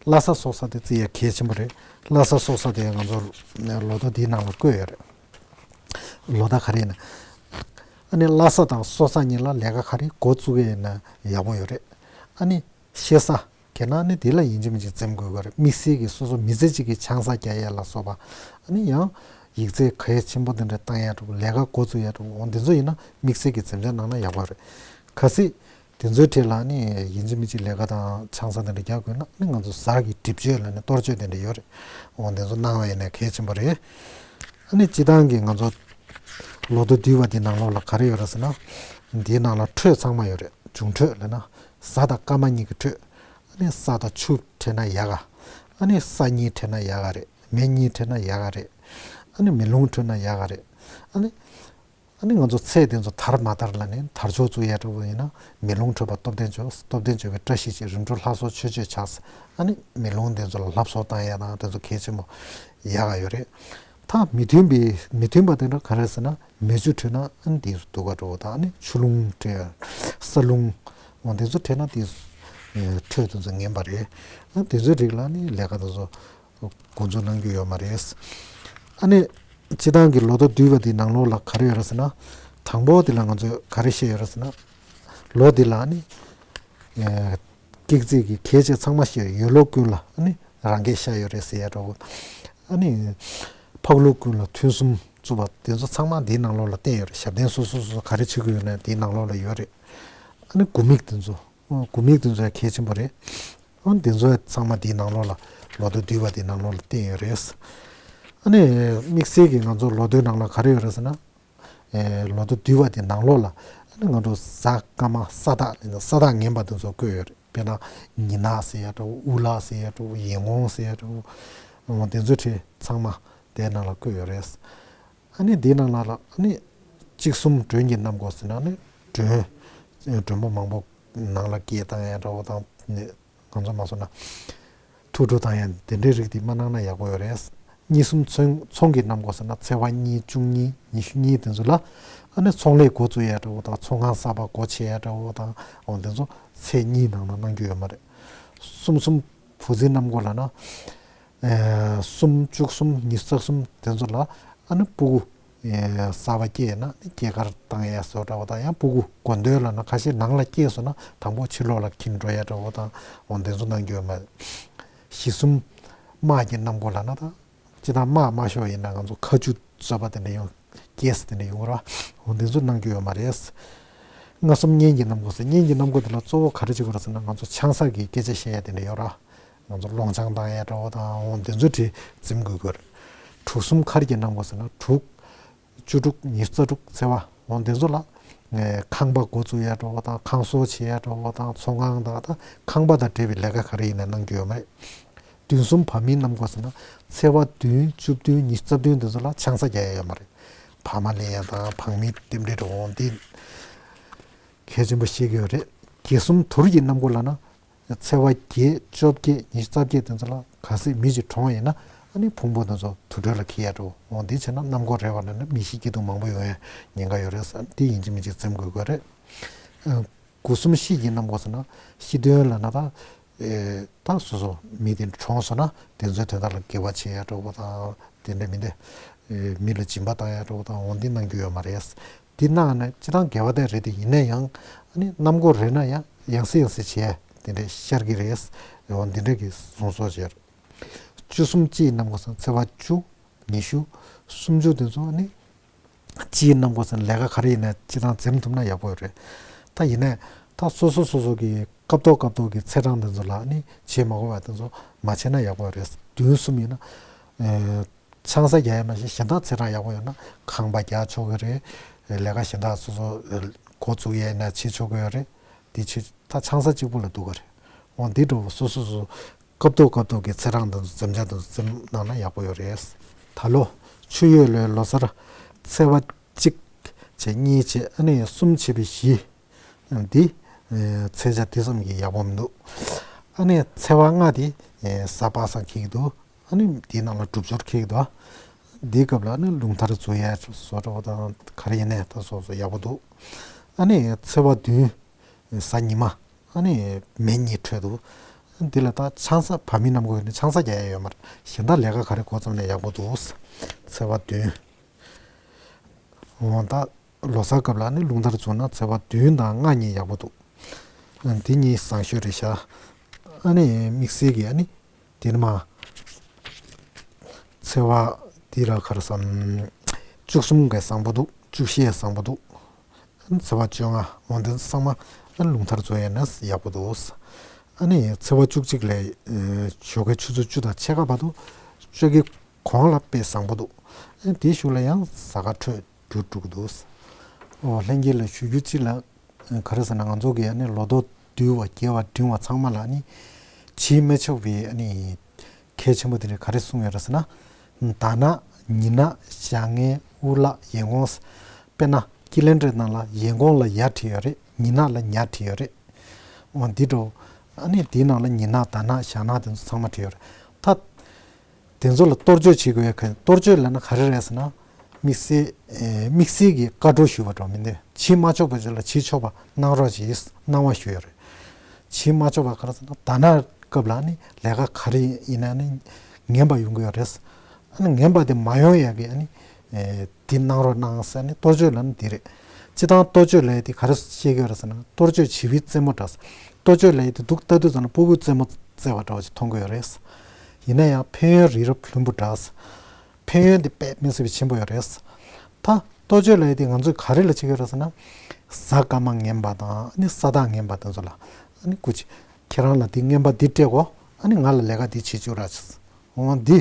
བླ་གཟའ་སྲོག་གཟའ་དེ་བརྩི་ཡ་གལ་ཆེན་པོ་རེད། བླ་གཟའ་སྲོག་གཟའ་དེ་ང་ཚོ་ལོ་ཐོ་འདིའི་ནང་ལ་བཀོད་ཡོད་རེད། ལོ་ཟླ་ག་རེ་ཡིན་ན། ཨ་ནི་བླ་གཟའ་དང་སྲོག་གཟའ་གཉིས་ལ་ལས་ཀ་ག་རེ་འགོ་བཙུགས་ཡས་ཡིན་ན་ཡག་པོ་ཡོད་རེད། ཨ་ནི་གཤེད་གཟའ་གལ་ན་ནི་དེ་ལ་ཡིན་གཅིག་མིན་གཅིག་འཛེམ་དགོས་ཀྱི་རེད། དམིགས་བསལ་གྱི་སོ་སོ་མི་ཚེ་གཅིག་གི་ཆང་ས་རྒྱག་ཡས་ལ་སོགས་པ། ཨ་ནི་ཡང་ཡིག་ཚད་གལ་ཆེན་པོ་དེ་འདྲ་བཏང་ཡས་འགྲོ། ལས་ཀ་འགོ་བཙུགས་ཡས་འགྲོ། འོ་དེ་ཚོ་ཡིན་ན་དམིགས་བསལ་གྱི་འཛེམ་བྱ་གནང་ན་ཡག་པོ་རེད། གལ་སྲིད་དེ་ཚོའི་གྲས་ལ་ནི་ཡིན་གཅིག་མིན་གཅིག་ལས་ཀ་དང་ཆང་ས་དེ་འདྲ་རྒྱག་དགོས་ན་ནི་ང་ཚོ་གཟའ་གི་སྒྲིབ་གཅོད་ལ་ནི་གཏོར་བཅོས་དེ་འདྲ་ཡོད་རེད། འོ་དེ་ཚོ་གནང་བ་ཡིན་ན་གལ་ཆེན་པོ་རེད། ཨ་ནི་སྤྱི་བཏང་གི་ང་ཚོ་ལོ་ཐོ་བསྡུས་པ་འདི་ནང་ལོགས་ལ་ག་རེ་ཡོད་རེད་ཟེར་ན། འདིའི་ནང་ལ་འཕྲོད་ཚང་མ་ཡོད་རེད། འབྱུང་འཕྲོད་ལབ་ན་གཟའ་དང་སྐར་མ་གཉིས་ཀྱི་འཕྲོད། ཨ་ནི་ས་དང་ཆུ་འཕྲད་ན་ཡག་ག་ཨ་ནི་ས་གཉིས་འཕྲད་ན་ཡག་ག་རེད། མེ་གཉིས་འཕྲད་ན་ཡག་ག་རེད། ཨ་ནི་མེ་རླུང་འཕྲད་ན་ཡག་ག་རེད། ཨ་ནི། ཨ་ནི་ང་ཚོ་ཚེས་དེ་ཚོ་དར་མ་དར་ལ་ནི་དར་ལྕོག་བཙུགས་ཡ་འདྲ་བོ་ཡིན་ན་མེ་རླུང་འཕྲོད་པ་སྟོབས་ལྡན་བྱོས། སྟོབས་ལྡན་བྱོས་པའི་བཀྲ་ཤིས་ཆེ། རིམ་གྲོ་ལྷ་གསོལ་མཆོད་བརྗོད་བྱས། ཨ་ནི་མེ་རླུང་དེ་ཚོ་ལ་ལྷ་གསོལ་བཏང་ཡ་དང་དེ་ཚོ་གལ་ཆེན་པོ་ཡག་ག་ཡོད་རེད། ད་མི་མཐུན་པའི་མི་མཐུན་པ་དེ་འདྲ་ག་རེ་ཟེར་ན། མེ་ཆུ་འཕྲད་ན་ཨ་ནི་དེ་ཚོ་སྡུག་ག་འགྲོ་བ་དང་། ཨ་ནི་ཆུ་རླུང་འཕྲད། ས་རླུང་འོ་དེ་ཚོ་འཕྲད་ན་དེ་ཚོ་འཕྲོད་དེ་ཚོ་ངན་པ་རེད། ཨ་དེ་ཚོའི་རིགས་ལ་ནི་ལས་ཀ་དེ་ཚོ་འགོ་འཛུགས་གནང་རྒྱུ་ཡོད་མ་རེད། ཨ་ནི་སྤྱི་བཏང་གི་ལོ་ཐོ་བསྡུས་པ་དེའི་ནང་ལོགས་ལ་ག་རེ་ཡོད་རེད་ཟེར་ན། དང་པོ་དེ་ལ་ང་ཚོས་ག་རེ་བཤད་ཡོད་རེད་ཟེར་ན། ལོ་འདི་ལ་ནི་ཨེ་སྐྱེས་ཚེས་ཀྱི་གལ་ཆེ་ཚང་མ་བཤད་ཡོད། ཡོས་ལོ་ཀུན་ལ་ནི་རང་འགེལ་ཤ་ཡོད་རེད་ཟེར་ཡ་འདྲ་བོ། ཨ་ནི་ཕག་ལོ་ཀུན་ལ་ཐུན་གསུམ་བཙུགས་པ་དེ་ཚོ་ཚང་མ་འདིའི་ནང་ལོགས་ལ་བསྟན་ཡོད་རེད། ཞབས་བརྟན་སོ་སོ་སོ་སོ་ག་རེ་བྱེད་དགོས་ཡོད་ན་འདིའི་ནང་ལོགས་ལ་ཡོད་རེད། ཨ་ནི་དགུ་མིག་དེ་ཚོ། དགུ་མིག་དེ་ཚོ་ཡང་གལ་ཆེན་པོ་རེད། ཨ་ནི་དེ་ཚོ་ཚང་མ་འདིའི་ནང་ལོགས་ལ་ལོ་ཐོ་བསྡུས་པ་འདིའི་ནང་ལོགས་ལ་བསྟན་ཡོད་རེད། ཨ་ནི་དམིགས་བསལ་གྱི་ང་ཚོ་ལོ་ཐོའི་ནང་ལ་ག་རེ་ཡོད་རེད་ཟེར་ན། ཨེ་ལོ་ཐོ་བསྡུས་པ་དེའི་ནང་ལོགས་ལ་ཨ་ནི་ང་ཚོ་གཟའ་སྐར་མ་ས་བདག་ལ་ནི་ས་བདག་ངན་པ་དེ་ཚོ་བཀོད་ཡོད་རེད། དཔེར་ན་ཉི་ནག་ཟེར་ཡ་འདྲ་བོ། དབུ་ལག་ཟེར་ཡ་འདྲ་བོ། ཡེ་སྔོན་ཟེར་ཡ་འདྲ་བོ། འོ་དེ་ཚོ་གྲས་ཚང་མ་དེའི་ནང་ལ་བཀོད་ཡོད་རེད། ཨ་ནི་འདིའི་ནང་ལ་ལ་ཨ་ནི་གཅིག་གསུམ་མགྲོན་གྱི་གནམ་སྒོ་ཟེར་ན་ནི་མགྲོན། མགྲོན་པོ་མང་པོ་ནང་ལ་སྐད་བཏང་ཡ་འདྲ་བོ་དང་ནི་ང་ཚོ་མ་སོང་ན་ཐུགས་སྤྲོ་བཏང་ཡ་དེ་འདྲའི་རིགས་དེ་མ་གནང་ན་ཡག་པོ་ཡོད་རེད། གཉིས་གསུམ་ཚོང་ཚོང་གི་གནམ་སྒོ་ཟེར་ན་ཚེས་པ་གཉིས་བཅུ་གཉིས་ཉི་ཤུ་གཉིས་དེ་ཚོ་ལ་ཨ་ནི་ཚོང་ལས་འགོ་བཙུགས་ཡ་འདྲ་བོ་དང་ཚོང་ཁང་གསར་པ་སྒོ་ཕྱེ་ཡ་འདྲ་བོ་དང་འོ་དེ་ཚོ་ཚེས་གཉིས་ནང་ལ་གནང་རྒྱུ་ཡོད་མ་རེད། གསུམ་གསུམ་བུ་རྫི་གནམ་སྒོ་ལ་ན། ཨེ་གསུམ་བཅུ་གསུམ་ཉི་ཤུ་རྩ་གསུམ་དེ་ཚོ་ལ་ཨ་ནི་སྤུ་གུ་ཨེ་གསར་པ་སྐྱེས་ན་ནི་སྐྱེས་སྐར་བཏང་ཡས་བཟོ་འདྲ་བོ་དང་། ཡང་སྤུ་གུ་དགོས་འདོད་ལ་ན་ཁ་ཤས་ནང་ལ་སྐྱེས་སོང་ན་དང་པོ་ཕྱི་ལོགས་ལ་འཁྱེར་འགྲོ་ཡས་འདྲ་བོ་དང་འོ་དེ་ཚོ་གནང་རྒྱུ་ཡོད་མ་རེད། བཞི་གསུམ་དམག་གི་གནམ་སྒོ་ལ་ན་ད་ཅི་ད་དམག་དམག་ཤོག་ཡིན་ན་ང་ཚོ་མཁའ་སྤྱོད་བཟོ་པ་དེ་འདྲ་ཡོང་། སྐྱེས་སུ་དེ་འདྲ་ཡོང་གི་རེད་བ། འོ་དེ་ཚོ་གནང་རྒྱུ་ཡོད་མ་རེད། ལྔ་གསུམ་གཉེན་གྱི་གནམ་སྒོ་ཟེར། གཉེན་གྱི་གནམ་སྒོ་དེ་ལ་གཙོ་བོ་ག་རེ་བྱེད་དགོས་རེད་ཟེར་ན་ང་ཚོ་ཆང་ས་གི་སྐད་ཆ་བཤད་ཡ་དེ་འདྲ་ཡོད་ར། ང་ཚོ་ལོང་ཆང་བཏང་ཡ་འདྲ་བོ་དང་འོ་དེ་ཚོ་དེ་འཛེམ་དགོས་ཀྱི་རེད། དྲུག་གསུམ་མཁར་གྱི་གནམ་སྒོ་ཟེར་ན་དྲུག་བཅུ་དྲུག་ཉི་ཤུ་རྩ་དྲུག་ཚེས་པ་འོ་དེ་ཚོ་ལ་ཁང་པ་འགོ་བཙུགས་ཡ་འདྲ་བོ་དང་ཁང་བཟོ་བྱེད་ཡ་འདྲ་བོ་དང་ཚོང་ཁང་དང་ད་ཁང་པ་དང་འབྲེལ་བའི་ལས་ཀ་ག་རེ་ཡིན་ན་གནང་རྒྱུ་ཡོད་མ་རེད། བདུན་གསུམ་བར་མིའི་གནམ་སྒོ་ཟེར་ན་ཚེས་པ་བདུན་བཅུ་བདུན་ཉི་ཤུ་རྩ་བདུན་དེ་ཚོ་ལ་ཆང་ས་རྒྱག་ཡ་ཡོད་མ་རེད། བར་མ་ལེན་ཡ་དང་བར་མིའི་རྟེན་འབྲེལ་འགྲོ་འོང་དེ་གལ་ཆེན་པོ་ཤེས་ཀྱི་ཡོད་རེད། བརྒྱད་གསུམ་དུར་གྱི་གནམ་སྒོ་ལ་ན་ཚེས་པ་བརྒྱད་བཅོ་བརྒྱད་ཉི་ཤུ་རྩ་བརྒྱད་དེ་ཚོ་ལ་གལ་སྲིད་མི་ཞིག་གྲོངས་ཡིན་ན་ཨ་ནི་ཕུང་པོ་དེ་ཚོ་དུར་ཁྲོད་ལ་འཁྱེར་ཡ་འགྲོ་འོང་དེ་བྱས་ན་གནམ་སྒོ་རལ་བ་ལ་ན་མི་ཤི་སྐྱིད་སྡུག་མང་པོ་ཡོང་ཡ་ཉེན་ཁ་ཡོད་རེད། དེ་ཡིན་གཅིག་མིན་གཅིག་འཛེམ་དགོས་ཀྱི་རེད། དགུ་གསུམ་བཞི་ཡི་གནམ་སྒོ་ཟེར་ན་ཤི་གདོན་ལ་ན་ད། ཨེ་ད་སོ་སོ་མི་དེ་གྲོངས་སོང་ན་དེ་ཚོའི་དོན་དག་ལ་དགེ་བ་བྱེད་ཡ་འདྲ་བོ་དང་དེ་འདྲ་མི་འདྲ། ཨེ་མི་ལ་སྦྱིན་པ་བཏང་ཡ་འདྲ་བོ་དང་འོ་འདི་གནང་རྒྱུ་ཡོད་མ་རེད། འདི་གནང་ན་སྤྱི་བཏང་དགེ་བ་དེ་རེད་དེ་ཡིན་ན་ཡང་ཨ་ནི་གནམ་སྒོ་རེད་ན་ཡང་ཡང་སེ་ཡང་སེ་བྱེད་ཡ་དེ་འདྲ་ཤར་གི་རེད། འོ་འདི་འདྲ་གི་གསུང་སོགས་བྱས། བཅུ་གསུམ་སྤྱི་ཡི་གནམ་སྒོ་ཟེར་ན་ཚེས་པ་བཅུ། ཉི་ཤུ། སུམ་ཅུ་དེ་ཚོ་ནི་སྤྱིའི་གནམ་སྒོ་ཟེར་ན་ལས་ཀ་ག་རེ་ཡིན་ན་སྤྱི་བཏང་འཛེམ་ཐུབ་ན་ཡག་པོ་ཡོད་རེད། ད་ཡིན་ནའི་ད་སོ་སོ་སོ་སོ་གི་སྐབས་ཐོག་སྐབས་ཐོག་གི་ཚེས་གྲངས་དེ་ཚོ་ལ་ནི་བྱེད་མ་དགོས་པ་དེ་ཚོ་མ་བྱས་ན་ཡག་པོ་ཡོད་རེད། བདུན་གསུམ་ཡིན་ན་ཨེ་ཆང་ས་རྒྱག་ཡ་མ་གཞི་གཞན་དག་ཚེས་གྲངས་ཡག་པོ་ཡོད་ན་ཁང་པ་རྒྱག་ཆོག་གི་རེད། ལས་ཀ་གཞན་དག་སོ་སོ་འགོ་བཙུགས་ཡ་ཡིན་ན་བྱེད་ཆོག་གི་ཡོད་རེད། དེ་ཆེད་ད་ཆང་ས་གཅིག་པུ་ལ་འདུག་ག་རེད། འོ་འདི་འདྲ་བོ་སོ་སོ་སོ་སྐབས་ཐོག་སྐབས་ཐོག་གི་ཚེས་གྲངས་དང་འཛེམ་བྱ་དང་འཛེམ་གནང་ན་ཡག་པོ་ཡོད་རེད། ད་ལོ་ཆུ་ཡོས་ལོའི་ལོ་གསར་ཚེས་པ་གཅིག་བྱས་གཉིས་བྱས་ཨ་ནི་གསུམ་བྱས་པའི་བཞི་འདི་ ཚེས་བྱ་དེ་ཙམ་གྱིས་ཡག་པོ་མི་འདུག་ཨ་ནི་ཚེས་པ་ལྔ་དེ་གཟའ་པ་སངས་འཁེལ་གྱི་འདུག་ཨ་ནི་དེའི་ནང་ལ་སྒྲུབ་སྦྱོར་འཁེལ་གྱི་འདུག་འདིའི་སྐབས་ལ་ཨ་ནི་རླུང་ལྟར་འཛུལ་ཡས་བཟོ་འདྲ་བོ་དང་ག་རེ་ཡིན་ནའི་ད་སོ་སོ་ཡག་པོ་འདུག་ཨ་ནི་ཚེས་པ་བདུན་གཟའ་ཉི་མ། ཨ་ནི་མེ་གཉིས་འཕྲོད་འདུག་འདི་ལ་ད་ཆང་ས་བ་མི་རྣམས་ཀུན་ནི་ཆང་ས་རྒྱག་ཡ་ཡོད་མ་རེད། གཞན་དག་ལས་ཀ་ག་རེ་འགོ་བརྩམས་ནས་ཡག་པོ་འདུག་ཚེས་པ་བདུན། འོ་ད་ལོ་གསར་སྐབས་ལ་ནི་རླུང་ལྟར་འཛུལ་ན་ཚེས་པ་བདུན་དང་ལྔ་གཉིས་ཡག་པོ་འདུག་འདི་གཉིས་བཟང་ཤོས་རེད་ཤག་ཨ་ནི་དམིགས་བསལ་གྱི་ཨ་ནི་དེ་ནི་མ། ཚེས་པ་འདི་ལ་ག་རེ་ཟེར། བཅུ་གསུམ་ག་བཟང་པོ་འདུག་བཅུ་བཞི་ཡ་བཟང་པོ་འདུག་ཚེས་པ་བཅོ་ལྔ་འོ་འདི་ཚང་མ་རླུང་ལྟར་འཛུལ་ཡས་ན་ཡག་པོ་འདུག་ཨ་ནི་ཚེས་པ་བཅུ་གཅིག་ལ་ཞོགས་ཀའི་ཆུ་ཚོད་བཅུ་དང་ཕྱེད་ཀ་བར་དུ་བཅོ་ཁའི་གོང་ལ་དཔེ་བཟང་པོ་འདུག་ཨ་ནི་དེའི་གཞུག་ལ་ཡང་གཟའ་སྐར་འཕྲོད་འགྱུར་འགྲོ་གི་འདུག་འོ་ལྷན་རྒྱས་ལ་ཞུ་རྒྱུ་གཅིག་ལ། ག་རེ་ཟེར་ན་ང་ཚོ་གི་ཨ་ནི་ལོ་ཐོ་བསྡུ་བ་རྒྱས་པ་འབྲིང་བ་ཚང་མ་ལ་ཨ་ནི་བྱེད་མི་ཆོག་པའི་ཨ་ནི་གལ་ཆེན་པོ་དེ་འདྲ་ག་རེ་གསུངས་ཡོད་རེད་ཟེར་ན། དར་ནག་ཉི་ནག་ཞག་ངན་དབུ་ལག་ཡན་གོང་། དཔེར་ན་ཀི་ལན་ཌར་ནང་ལ་ཡན་གོང་ལ་ཡ་བྲིས་ཡོད་རེད། ཉི་ནག་ལ་ཉ་བྲིས་ཡོད་རེད། འོ་འདི་འདྲ་ཨ་ནི་དེའི་ནང་ལ་ཉི་ནག་དར་ནག་ཞག་ནག་དེ་ཚོ་ཚང་མ་བྲིས་ཡོད་རེད་ད། དེ་ཚོ་ལ་གཏོར་བཅོས་བྱེད་དགོས་ཡ་ག་གཏོར་བཅོས་ལབ་ན་ག་རེ་རེད་ཟེར་ན། དམིགས་བསལ་ཨེ་དམིགས་བསལ་གྱི་བཀའ་འཁྲོལ་ཞུས་པ་འདྲ་མི་འདུག་བྱེད་མ་ཆོག་པ་ཅིག་ལ་བྱེད་ཆོག་པ་གནང་རོགས་གྱིས་གནང་བ་ཞུས་ཡོད་རེད། བྱེད་མ་ཆོག་པ་ག་རེ་ཟེར་ན་དར་ནག་སྐབས་ལ་ནི་ལས་ཀ་ག་རེ་ཡིན་ན་ནི་ངན་པ་ཡོང་གི་ཡོད་རེད། ཨ་ནི་ངན་པ་དེ་མ་ཡོང་ཡ་གི་ཨ་ནི་ཨེ་དེ་གནང་རོགས་གནང་ཟེར་ནི་གཏོར་བཅོས་ལབ་ན་དེ་རེད། སྤྱིར་བཏང་གཏོར་བཅོས་ལབ་ཡ་དེ་ག་རེ་བཤད་ཀྱི་ཡོད་རེད་ཟེར་ན་གཏོར་བཅོས་བྱེད་པའི་རྩེད་མོ་འདྲ། གཏོར་བཅོས་ལབ་ཡ་དེ་འདུག་ལྟ་དུས་ཙམ་ལ་ཕྲུ་གུའི་རྩེད་མོ་རྩེ་བ་འདྲ་བ་ཅིག་མཐོང་གི་ཡོད་རེད། ཡིན་ན་ཡང་ཕན་ཡོན་རི་རབ་ལྷུན་པོ་འདྲ། ཕན་ཡོན་དེ་དཔེ་མི་སྲིད་པའི་ཆེན་པོ་ཡོད་རེད། ད་གཏོར་བཅོས་ལབ་ཡ་དེ་ང་ཚོས་ག་རེ་ལ་བྱེད་ཀྱི་ཡོད་རེད་ཟེར་ན། གཟའ་སྐར་མ་ངན་པ་དང་ཨ་ནི་ས་བདག་ངན་པ་དེ་ཚོ་ལ་ཨ་ནི་སྐུ་མཁྱེན། ཁྱེད་རང་ལ་དེ་ངན་པ་འདི་སྤྲད་གོ་ཨ་ནི་ང་ལ་ལས་ཀ་འདི་བྱེད་བཅུག་ར་ཅིག་འོ་འདི་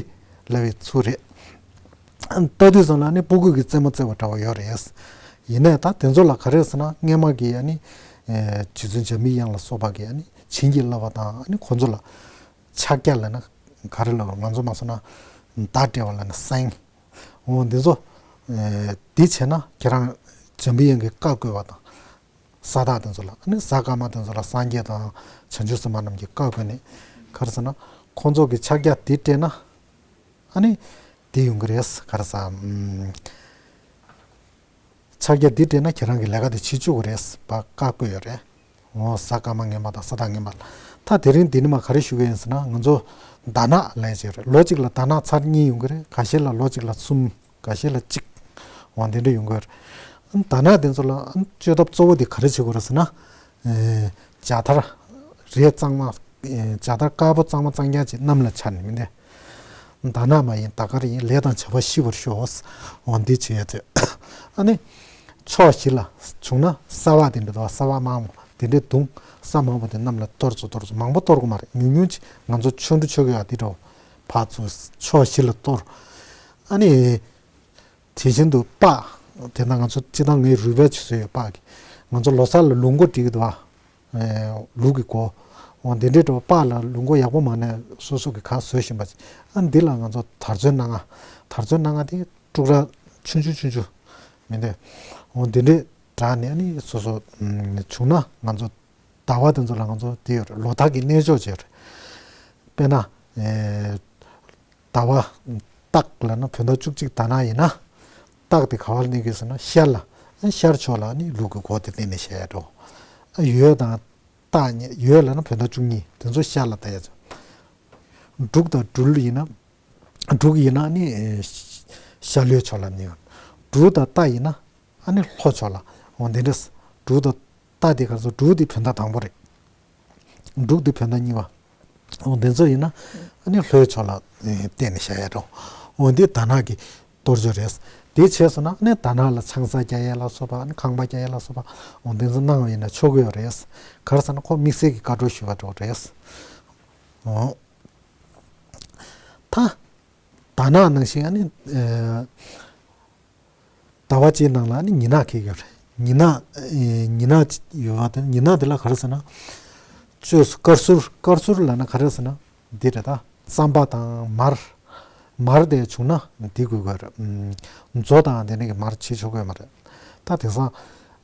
ལབ་པའི་ཚུལ་རེད། ལྟ་དུས་ཙམ་ལ་ནི་ཕྲུ་གུ་གི་རྩེད་མོ་རྩེ་བ་འདྲ་བོ་ཡོད་རེད། ཡིན་ནའི་ད་དེ་ཚོ་ལ་ག་རེ་ཟེར་ན་སྔས་མ་གི་ཨ་ནི། རྗེ་བཙུན་འཇམ་པའི་དབྱངས་ལ་སོགས་པ་གི་ཨ་ནི་བྱིན་གྱིས་བརླབས་པ་དང་ཨ་ནི་ཁོ་ཚོ་ལ་ཕྱག་རྒྱ་ལབ་ན་ག་རེ་ལབ་ང་ཚོ་མ་སོང་ན་མདའ་སྤྲད་པ་ལབ་ན་སེང་། འོ་འདི་ཚོ། འདི་བྱས་ན་ཁྱེད་རང་འཇམ་པའི་དབྱངས་ཀྱི་བཀའ་བསྐོས་པ་དང་། ས་བདག་དེ་ཚོ་ལ་ཨ་ནི་གཟའ་སྐར་མ་དེ་ཚོ་ལ་སངས་རྒྱས་དང་བྱང་ཆུབ་སེམས་དཔའ་རྣམས་ཀྱི་བཀའ་བསྐོས་ནས་ག་རེ་ཟེར་ན་ཁོ་ཚོ་གི་ཕྱག་རྒྱ་དེ་སྤྲད་ན། ཨ་ནི་དེ་ཡོང་གི་རེད་ག་རེ་ཟེར། ཕྱག་རྒྱ་འདི་སྤྲད་ན་ཁྱེད་རང་གི་ལས་ཀ་དེ་བྱེད་བཅུག་གི་རེད་པ་བཀའ་བསྐོས་ཡོད་རེད། འོ་གཟའ་སྐར་མ་ངན་པ་དང་ས་བདག་ངན་པ། ད་དེ་རིང་འདི་ནི་མ་ག་རེ་ཞུ་གི་ཡིན་ཟེར་ན་ང་ཚོ་དར་ནག་ལབ་ཡ་ཅིག་རེད། ལོ་གཅིག་ལ་དར་ནག་ཚར་གཉིས་ཡོང་གི་རེད། ཁ་ཤས་ལ་ལོ་གཅིག་ལ་གསུམ། ཁ་ཤས་ལ་གཅིག་འོ་འདི་འདྲ་ཡོང་གི་རེད། དར་ནག་དེ་ཚོ་ལ་བཅོས་ཐབས་གཙོ་བོ་དེ་ག་རེ་བྱེད་དགོས་རེད་ཟེར་ན། ཇ་དར་རས་གཙང་མ། ཇ་དར་དཀར་པོ་གཙང་མ་གཙང་རྐྱང་ཅིག་གནམ་ལ་འཕྱར་ནས་མི་འདི། དར་ནག་མ་ཡིན་ད་ག་རེ་ཡིན་ལས་དང་བྱ་བ་ཤི་བར་ཤོག་འོ་འདི་བྱེད་ཡ་ཚོད། ཨ་ནི། ཕྱོགས་བཞི་ལ་བྱུང་ན་ས་བ་དེ་འདྲ་འདུག་ས་བ་མང་པོ་དེ་འདྲ་བརྡུངས། ས་མང་པོ་དེ་གནམ་ལ་གཏོར་ཚུགས་གཏོར་ཚུགས་མང་པོ་གཏོར་དགོས་མ་རེད། ཉུང་ཉུང་ཅིག་ང་ཚོ་ཆོ་འཕྲུལ་ཆོ་གི་ཡ་དེ་འདྲ་བོ་ཕར་ཚུར་ཕྱོགས་བཞི་ལ་གཏོར། ཨ་ནི། དེ་བཞིན་དུ་སྤགས། དེ་ན་ང་ཚོ་སྤྱིར་བཏང་ངའི་རུས་སྦལ་ཆུ་ཚོད་ཡོད་སྤགས་ཀྱི། ང་ཚོ་ལོ་གསར་ལ་ལུག་མགོ་སྒྲིག་གི་འདུག་བ། ལུག་གི་མགོ། འོ་འདི་འདྲའི་འགྲོ་སྤགས་ལ་ལུག་མགོ་ཡག་པོ་མ་ནས་སོ་སོ་གི་ཁ་བཟོས་བཞིན་པ་ཅིག་ཨ་འདི་ལ་ང་ཚོ་དར་ཚོན་སྣ་ལྔ། དར་ཚོན་སྣ་ལྔ་དེ་དཀྲུག་ར་ཆུང་ཆུང་ཆུང་ཆུང་། མི་འདོད། འོ་འདི་འདྲའི་དྲག་ནས་ནི་སོ་སོ། བྱུང་ན་ང་ཚོ་ཟླ་བ་དེ་ཚོ་ལ་ང་ཚོ་དེ་ཡོད་རེད། ལོ་ཟླ་གི་གནས་མཆོག་ཅིག་ཡོད་རེད། དཔེར་ན། ཟླ་བ། སྟག་ལབ་ན་བོད་ཟླ་བཅུ་གཅིག་དར་ནག་ཡིན་ན། སྟག་དེ་ག་བ་ལ་གནས་ཀྱི་ཟེར་ན་ཤར་ལ། ཨ་ཤར་ཕྱོགས་ལ་ནི་ལུག་གི་མགོ་དེ་བསྟན་ནས་བཞག་ཡ་འགྲོ། ཨ་ཡོས་དང་སྟག་གཉིས་ཡོས་ལབ་ན་བོད་ཟླ་བཅུ་གཉིས་དེ་ཚོ་ཤར་ལ་བསྟན་ཡ་ཚོ། འབྲུག་དང་སྦྲུལ་ཡིན་ན། འབྲུག་ཡིན་ན་ནི། ཤར་ལྷོའི་ཕྱོགས་ལ་གནས། འབྲུག་དང་རྟ་ཡིན་ན། ཨ་ནི་ལྷོ་ཕྱོགས་ལ། འོ་དེ་འདྲས། འབྲུག་དང་རྟ་དེ་ག་ཚོད་འབྲུག་དེ་བོད་ཟླ་དང་པོ་རེད། འབྲུག་དེ་བོད་ཟླ་གཉིས་པ། འོ་དེ་ཚོ་ཡིན་ན། ཨ་ནི་ལྷོའི་ཕྱོགས་ལ་བསྟན་ནས་བཞག་ཡ་འགྲོ། འོ་འདི་དར་ནག་གི་གཏོར་བཅོས་རེད། དེ་བྱས་སོང་ན་ཨ་ནི་དར་ནག་ལ་ཆང་ས་རྒྱག་ཡ་ལ་སོགས་པ་ཨ་ནི་ཁང་པ་རྒྱག་ཡ་ལ་སོགས་པ་འོ་དེ་ཚོ་གནང་བ་ཡིན་ན་ཆོག་གི་ཡོད་རེད། ག་རེ་ཟེར་ན་ཁོ་དམིགས་བསལ་གྱི་བཀའ་འཁྲོལ་ཞུས་པ་འགྲོ་རེད། འོ། ད། དར་ནག་ནང་བཞིན་ཨ་ནི། ཟླ་བ་གཅིག་ནང་ལ་ཨ་ནི་ཉི་ནག་འཁེལ་གྱི་ཡོད་རེད། ཉི་ནག་ཉི་ནག་ཡོད་པ་དེ་ཉི་ནག་དེ་ལ་ག་རེ་ཟེར་ན། བཅོས་སུ་དཀར་ཟུར་དཀར་ཟུར་ལབ་ན་ག་རེ་ཟེར་ན། འདི་རེད་ད། རྩམ་པ་དང་མར། མར་དེ་བྱུང་ན་འདི་དགོས་ཀྱི་རེད། མཛོ་དང་དེ་ནས་ཀྱི་མར་བྱེད་ཆོག་གི་ཡོད་མ་རེད། ད་དེང་སང་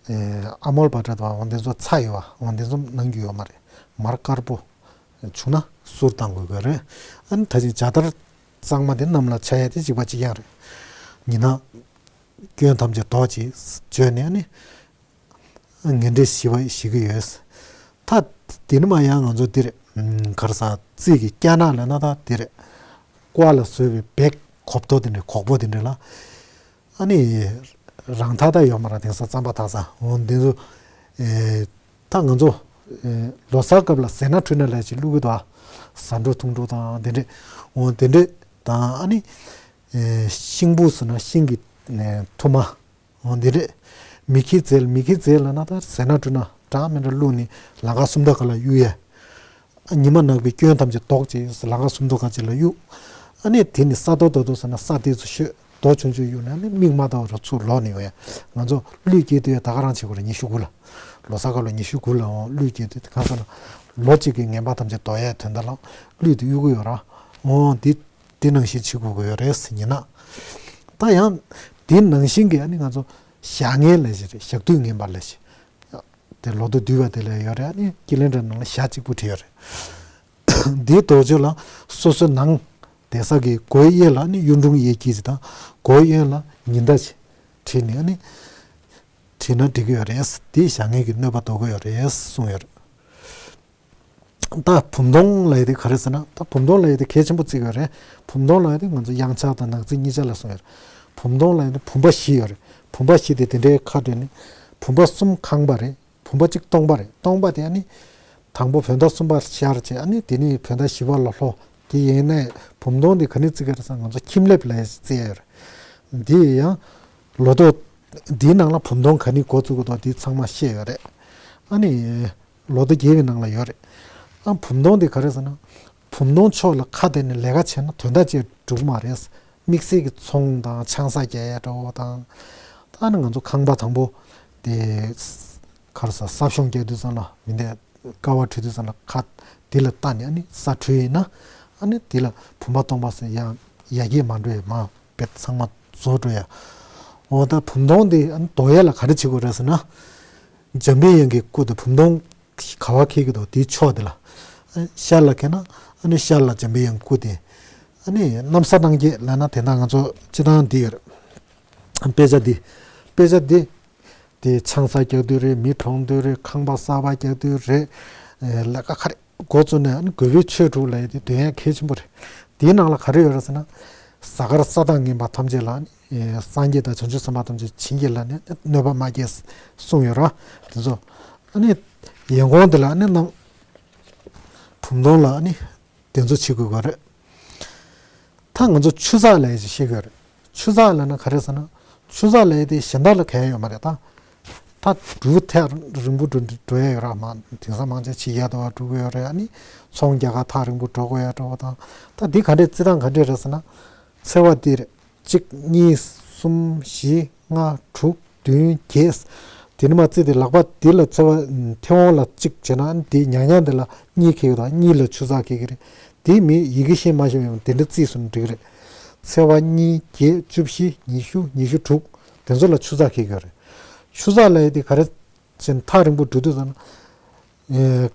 ཨ་མོལ་པ་འདྲ་དང་འོ་དེ་ཚོ་ཚྭ་ཡོད་པ་འོ་དེ་ཚོ་གནང་རྒྱུ་ཡོད་མ་རེད། མར་དཀར་པོ་བྱུང་ན་གསུར་བཏང་དགོས་ཀྱི་རེད། ཨ་ནི་ད་ཅིག་ཇ་དར་གཙང་མ་དེ་གནམ་ལ་འཕྱར་ཡ་དེ་གཅིག་པ་གཅིག་རྐྱང་རེད། ཉི་ན་སྐྱོན་ཐམས་ཅད་ཟློག་ཅིག་བརྗོད་ནས་ཨ་ནི། ངན་འབྲས་ཞི་བ་ཞི་གི་ཡོད། ད་དེ་ནི་མ་ཡང་ང་ཚོ་འདི་རེད། གར་ས་རྩིས་ཀྱི་སྐྱ་ནག་ལ་ན་ད་དེ་རེད། ཀོ་ལ་བཟོས་པའི་བེག་གོབ་ཏོ་དེ་འདྲ་གོག་པོ་དེ་འདྲ་ལ། ཨ་ནི་རང་ཐག་ད་ཡོད་མ་ར་དེང་སང་རྩམ་པ་འཐག་ས་འོ་འདི་ཚོ། ད་ང་ཚོ་ལོ་གསར་སྐབས་ལ་ཟས་སྣ་འཁྲུད་ན་ལས་ཅིག་བླུག་གི་འདུག་ཟ་འབྲུ་འཐུང་འབྲུ་དང་དེ་འདྲ་འོ་དེ་འདྲ་དང་ཨ་ནི་ཤིང་བུ་ཟེར་ན་ཤིང་གི་ཐུར་མ། འོ་འདི་རེད། མི་ཁི་རྫས་ལ་མི་ཁི་རྫས་ལ་ན་ད་ཟས་སྣ་འཁྲུད་ན་འདྲ་མི་འདྲ་བླུགས་ནས་ལམ་ཁ་སུམ་མདོ་ཁ་ལ་གཡུག་ཡ། ཉི་མ་ནག་པའི་སྐྱོན་ཐམས་ཅད་ཟློག་ཅིག་ལམ་ཁ་སུམ་མདོ་ཁ་ཅིག་ལ་གཡུག་ཨ་ནི་དེ་ནི་ས་རྡོ་རྡོ་རྡོ་ཟེར་ན་ས་དེ་ཚོ་ཤོད་རྡོ་ཆུང་ཆུང་གཡུག་ན་ནི་མིག་མ་ལྟ་བ་རུ་ཚུར་ལོག་ནས་ཡོང་ཡ། ང་ཚོ་གླུད་སྐྱེལ་དུས་ད་ག་རང་བྱེད་དགོས་རེད། ཉི་ཤུ་དགུ་ལ། ལོ་གསར་སྐབས་ལ་ཉི་ཤུ་དགུ་ལ་འོང་གླུད་སྐྱེལ་དུས་གང་ཟེར་ན་ལོ་གཅིག་གི་ངན་པ་ཐམས་ཅད་ཟློག་ཡ་དོན་དག་ལ་གླུད་དེ་གཡུག་གི་ཡོད་ར། འོང་འདི། དེ་ནང་བཞིན་བྱེད་དགོས་ཀྱི་ཡོད་རེད་ཟེར་ཉིན་ན། ད་ཡང་དེ་ནང་བཞིན་གྱི་ཨ་ནི་ང་ཚོ་ཞག་ངན་ལས་ཞིག་རེད། ཞག་དུས་ངན་པ་ལས་ཞིག་དེ་ལོ་ཐོ་བསྡུས་པ་དེ་ལས་ཡོད་རེད། ཨ་ནི་ཀི་ལན་ཌར་ནང་ལ་ཞག་གཅིག་པུ་བྲིས་ཡོད་རེད། འདིའི་དོགས་གཅོད་ལ་སོ་སོའི་ནང་བསྡད་ས་གི་སྒོའི་གཡས་ལ་ཨ་ནི་གཡུ་འབྲུག་གཡས་འཁྱིལ་ཅིག་དང་སྒོའི་གཡོན་ལ་ཉི་ཟླ་ཅིག་བྲིས་ནས་ཨ་ནི་བྲིས་ན་འགྲིག་གི་ཡོད་རེད། དེས་ཞག་ངན་གྱི་གནོད་པ་ཟློག་གི་ཡོད་རེད་གསུངས་ཡོད་རེད། ད་བུམ་སྟོང་ལབ་ཡ་དེ་ག་རེ་ཟེར་ན། ད་བུམ་སྟོང་ལབ་ཡ་དེ་གལ་ཆེན་པོ་བརྩི་གི་ཡོད་རེད། བུམ་སྟོང་ལབ་ཡ་དེ་ང་ཚོ་གཡང་ཆགས་དང་ནག་རྩིས་གཉིས་ཆ་ལ་གསུངས་ཡོད་རེད། བུམ་སྟོང་ལབ་ཡ་དེ་བུམ་པ་བཞི་ཡོད་རེད། བུམ་པ་བཞི་དེ་དེ་འདྲའི་ཁ་བྲལ་ནས་བུམ་པ་གསུམ་ཁང་པ་རེད། བུམ་པ་གཅིག་སྟོང་པ་རེད། སྟོང་པ་དེ་ཨ་ནི་དང་པོ་བོད་ཟླ་གསུམ་པ་ཤར་བྱས་ཨ་ནི་དེ་ནས་བོད་ཟླ་བཞི་པ་ལ་ལྷོ། དེ་ཡིན་ནའི་བུམ་སྟོང་དེ་ག་ནས་བརྩི་གི་རེད་ཟེར་ན་ང་ཚོ་ཁྱིམ་སླེབས་ལབ་ཡ་ཞིག་བརྩི་ཡ་ཡོད་རེད། འདི་ཡང་ལོ་ཐོ་འདིའི་ནང་ལ་བུམ་སྟོང་ག་ནས་འགོ་བཙུགས་གི་འདུག་དེ་ཚང་མ་བཤད་ཡོད་རེད། ཨ་ནི། ལོ་ཐོ་རྒྱས་པའི་ནང་ལ་ཡོད་རེད། ཨ་བུམ་སྟོང་དེ་ག་རེ་ཟེར་ན། བུམ་སྟོང་ཕྱོགས་ལ་ཁ་གཏད་ནས་ལས་ཀ་བྱས་ན་དོན་དག་ཅིག་འགྲུབ་མ་རེད། དམིགས་བསལ་གྱི་ཚོང་དང་ཆང་ས་རྒྱག་ཡ་འདྲ་བོ་དང་། ད་ནི་ང་ཚོ་ཁང་པ་དང་པོ་དེ་ག་རེ་ཟེར་ས་གཤོང་རྒྱག་དུས་ཙམ་ལ་མི་འདས་ཀ་བ་བྲུས་དུས་ཙམ་ལ་ཁ་དེ་ལ་བལྟས་ནས་ཨ་ནི་ས་བྲུས་ཡིན་ན་ཨ་ནི་དེ་ལ་བུམ་པ་སྟོང་པ་ཟེར་ཡ་ཡ་གྱལ་མ་འགྲོ་ཡ་མ་དཔེ་ཚང་མ་རྫོགས་འགྲོ་ཡ། འོ་ད་བུམ་སྟོང་དེ་ཨ་ནི་ཟློག་ཡ་ལ་ག་རེ་བྱེད་དགོས་རེད་ཟེར་ན། འཇམ་པའི་དབྱངས་ཀྱི་སྐུ་དེ་བུམ་སྟོང་ག་བ་འཁྱིལ་གྱི་འདུག་དེའི་ཕྱོགས་དེ་ལ། ཨ་ཤར་ལ་འཁྱེར་ན་ཨ་ནི་ཤར་ལ་འཇམ་པའི་དབྱངས་སྐུ་དེ། ཨ་ནི་གནམ་ས་སྣང་བརྒྱད་ལབ་ན་དེ་འདྲ་ང་ཚོ་སྤྱི་བཏང་འདི་ཡོད་རེད། དཔེ་ཆ་འདི། དཔེ་ཆ་འདི། དེ་ཆང་ས་རྒྱག་དུས་རེད། མི་གྲོངས་དུས་རེད། ཁང་པ་གསར་པ་རྒྱག་དུས་རེད། ལས་ཀ་ག་རེ་འགོ་བཙུགས་ནས་ཨ་ནི་དགོས་པའི་ཆོས་དྲུག་ལབ་ཡ་དེ་འདོན་ཡ་གལ་ཆེན་པོ་རེད། དེའི་ནང་ལ་ག་རེ་ཡོད་རེད་ཟེར་ན། གཟའ་སྐར་ས་དང་ངན་པ་ཐམས་ཅད་ལ་ཨ་ནི། སངས་རྒྱས་དང་བྱང་ཆུབ་སེམས་དཔའ་ཐམས་ཅད་བྱིན་གྱིས་བརླབས་ནས་གནོད་པ་མ་སྐྱེལ་གསུངས་ཡོད་ར། དེ་ཚོ་ཨ་ནི་ཡན་གོང་དེ་ལ་ཨ་ནི་གནམ་བུམ་སྟོང་ལ་ཨ་ནི་དེ་ཚོ་བྱེད་དགོས་པ་རེད། ད་ང་ཚོ་ཆུ་ཚགས་ལབ་ཡ་ཅིག་ཤེས་དགོས་རེད། ཆུ་ཚགས་ལབ་ན་ག་རེ་ཟེར་ན། ཆུ་ཚགས་ལབ་ཡ་དེ་གཞན་དག་ལ་གལ་ཡོད་མ་རེད་ད། ད་འབྲུ་ཐག་རིང་པོ་འགྲོ་འགྲོ་ཡ་ཡོད་ར་མ་དེང་སང་མང་ཆེ་ཕྱི་རྒྱལ་དུ་བ་འགྲོ་གི་ཡོད་རེད། ཨ་ནི་ཚོང་རྒྱག་ག་ཐག་རིང་པོ་འགྲོ་དགོས་ཡ་འདྲ་བོ་དང་། ད་འདི་ག་འདྲས་རྩི་སྟངས་ག་འདྲས་རེད་ཟེར་ན། ཚེས་པ་འདི་རེད། གཅིག་གཉིས་གསུམ་བཞི་ལྔ་དྲུག་བདུན་བརྒྱད། དེ་ནས་མར་རྩིས་དེ་ལག་པ་འདི་ལ་ཚེས་པ་མཐེ་བོང་ལ་གཅིག་བྱས་ན་འདི་ཉག་ཉག་འདི་ལ་གཉིས་འཁེལ་ཡོད་དང་གཉིས་ལ་ཆུ་ཚགས་འཁེལ་གྱི་རེད། དེ་མི་ཡི་གེ་ཤེས་མ་ཤེས་པའི་དེ་འདྲ་རྩིས་སུ་འགྲིག་གི་རེད། ཚེས་པ་གཉིས་བརྒྱད་བཅུ་བཞི་ཉི་ཤུ་ཉི་ཤུ་དྲུག་དེ་ཚོ་ལ་ཆུ་ཚགས་འཁེལ་གྱི་རེད། ཆུ་ཚགས་ལབ་ཡ་དེ་ག་རེ་ཟེར་ན་ཐག་རིང་པོ་འགྲོ་དུས་ཙམ་ན།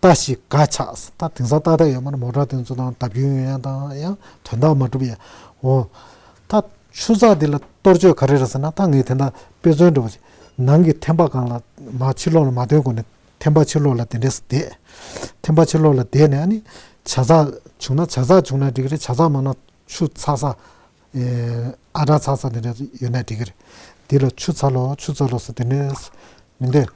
རྟ་ཞིག་འགག་ཆགས། ད་དེང་སང་ཏག་ཏག་ཡོད་མ་རེད། མོ་ཊ་དེ་ཚོ་དང་བརྡབ་སྐྱོན་ཡོང་ཡ་དང་ཡང་དོན་དག་མ་འགྲུབ་ཡ། འོ། ད་ཆུ་ཚགས་འདི་ལ་གཏོར་བཅོས་ག་རེ་རེད་ཟེར་ན། ད་ངས་དེ་འདྲ་དཔེ་མཚོན་འདྲ་བོ་ཞིག་ནང་གི་ཐེམ་པ་སྒང་ལ་མར་ཕྱི་ལོགས་ལ་མ་ཐོན་གོང་ནས་ཐེམ་པ་ཕྱི་ལོགས་ལ་དེ་འདྲས་བསྡད། ཐེམ་པ་ཕྱི་ལོགས་ལ་བསྡད་ནས་ཨ་ནི་ཇ་ཚགས་བྱུང་ན་ཇ་ཚགས་བྱུང་ན་འགྲིག་གི་རེད། ཇ་ཚགས་མང་ན་ཆུ་ཚགས་ས། ཨ་གྲ་ཚགས་ས་དེ་འདྲ་ཡོད་ན་འགྲིག་གི་རེད། འདི་ལ་ཆུ་ཚ་ལོ་ཆུ་ཚ་ལོ་ཟེར་དེ་འདྲ་མི་འདོད།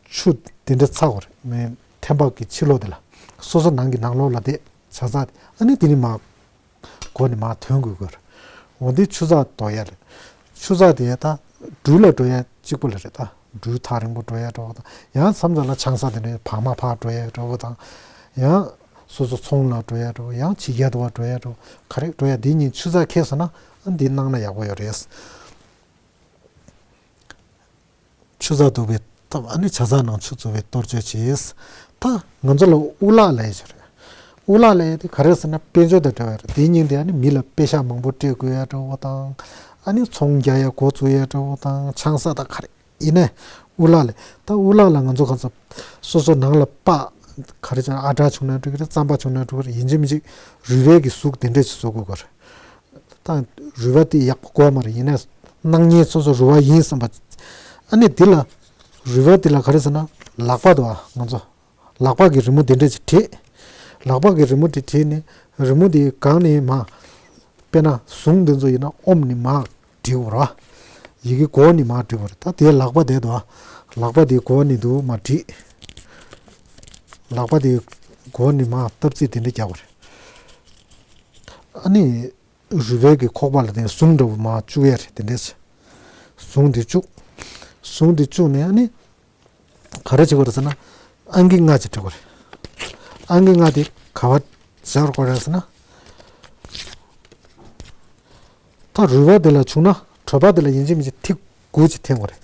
ཆུ་དེ་འདྲ་ཚ་དགོས་རེད། མི་ཐེམ་པ་གི་ཕྱི་ལོགས་དེ་ལ་སོ་སོ་ནང་གི་ནང་ལོགས་ལ་དེ་ཇ་ཚགས་ཨ་ནི་དེ་ནི་མ་སྒོ་ནས་མར་ཐོན་དགོས་དགོས་རེད། འོ་འདི་ཆུ་ཚགས་ཟློག་ཡ་རེད། ཆུ་ཚགས་དེ་ད་འབྲུ་ལ་འགྲོ་ཡ་གཅིག་པོ་ལ་རེད་ད། འབྲུ་ཐག་རིང་པོ་འགྲོ་ཡ་འདྲ་བོ་དང་ཡང་མཚམས་མཚམས་ལ་ཆང་ས་དེ་འདྲའི་བག་མ་ཕར་འགྲོ་ཡ་འདྲ་བོ་དང་། ཡང་སོ་སོ་ཚོང་ལ་འགྲོ་ཡ་འདྲ་བོ་ཡང་ཕྱི་རྒྱལ་དུ་བ་འགྲོ་ཡ་འདྲ་བོ་ག་རེ་འགྲོ་ཡ་འདི་གཉིས་ཆུ་ཚགས་འཁེལ་སོང་ན་ཨ་འདི་གནང་ན་ཡག་པོ་ཡོད་རེད། ཆུ་ཚགས་ཟློག་པའི་ཐབས་ཨ་ནི་ཇ་ཚགས་ནང་ཆུ་བཙུགས་པའི་གཏོར་བཅོས་བྱས། ད་ང་ཚོ་ལ་དབུ་ལག་ལབ་ཡ་ཅིག་རེད། དབུ་ལག་ལབ་ཡ་དེ་ག་རེ་ཟེར་ན་དཔལ་འབྱོར་དང་འབྲེལ་བ་རེད། དེའི་སྙིང་དེ་ཨ་ནི་མི་ལ་པེ་ཤག་མང་པོ་སྤྲད་དགོས་ཡ་འདྲ་བོ་དང་ཨ་ནི་ཚོང་རྒྱག་ཡ་འགོ་བཙུགས་ཡ་འདྲ་བོ་དང་ཆང་ས་དང་ག་རེ། ཡིན་ནའི་འུ་ལག་ལས། ད་འུ་ལག་ལ་ང་ཚོ་ག་ཚོད་སོ་སོ་ནང་ལ་པགས་ག་རེ་བྱུང་ན། ཨ་གྲགས་བྱུང་ན་འགྲིག་གི་རེད། རྩམ་པ་བྱུང་ན་འགྲིག་གི་རེད། ཡིན་གཅིག་མིན་གཅིག་རུས་སྦལ་གྱི་གཟུགས་དེ་འདྲས་ཅིག་བཟོ་དགོས་ཀྱི་རེད། ད་རུས་པ་དེ་ཡག་པོ་དགོས་མ་རེད། ཡིན་ནའི་སྣང་བརྙན་སོ་སོ་རུས་པ་ཡིན་བསམ་པ། ཨ་ནི་འདི་ལ་རུས་པ་འདི་ལ་ག་རེ་ཟེར་ན། ལག་པ་འདུག་ཨ། ང་ཚོ་ལག་པ་གི་རི་མོ་འདི་འདྲས་ཅིག་བྲིས། ལག་པ་གི་རི་མོ་དེ་བྲིས་ནས་རི་མོ་དེའི་སྒང་ནས་མར། དཔེར་ན་ཟུང་འདི་ཚོ་ཡིན་ན་ཨོམ་ནས་མར་བྲིས་དགོས་རེད་བ། ཡི་གེ་མགོ་ནས་མར་བྲིས་དགོས་རེད། ད་དེའི་ལག་པ་དེ་འདུག་ཨ། ལག་པ་དེའི་མགོ་ནས་འདུག་མར་བྲིས། ལག་པ་དེའི་མགོ་ནས་མར་སྟབས་རྩིས་དེ་འདྲས་རྒྱག་དགོས་རེད། ཨ་ནི། རུས་སྦལ་གྱི་ཁོག་པ་ལ་དེ་ཟུང་འདྲ་བོ་མར་བཅུག་ཡ་རེད། དེ་འདྲས་བྱས། ཟུང་དེ་བཅུག་ཟུང་དེ་བཅུག་ནས་ཨ་ནི། ག་རེ་བྱེད་དགོས་རེད་ཟེར་ན། ཨང་ཀི་ལྔ་ཅིག་བྲི་དགོས་རེད། ཨང་ཀི་ལྔ་དེ་ག་པར་སྦྱར་དགོས་རེད་ཟེར་ན། ད་རུས་པ་དེ་ལ་བྱུང་ན་གྲོད་པ་དེ་ལ་ཡིན་གཅིག་མིན་གཅིག་ཐིག་དགུ་ཅིག་འཐེན་དགོས་རེད།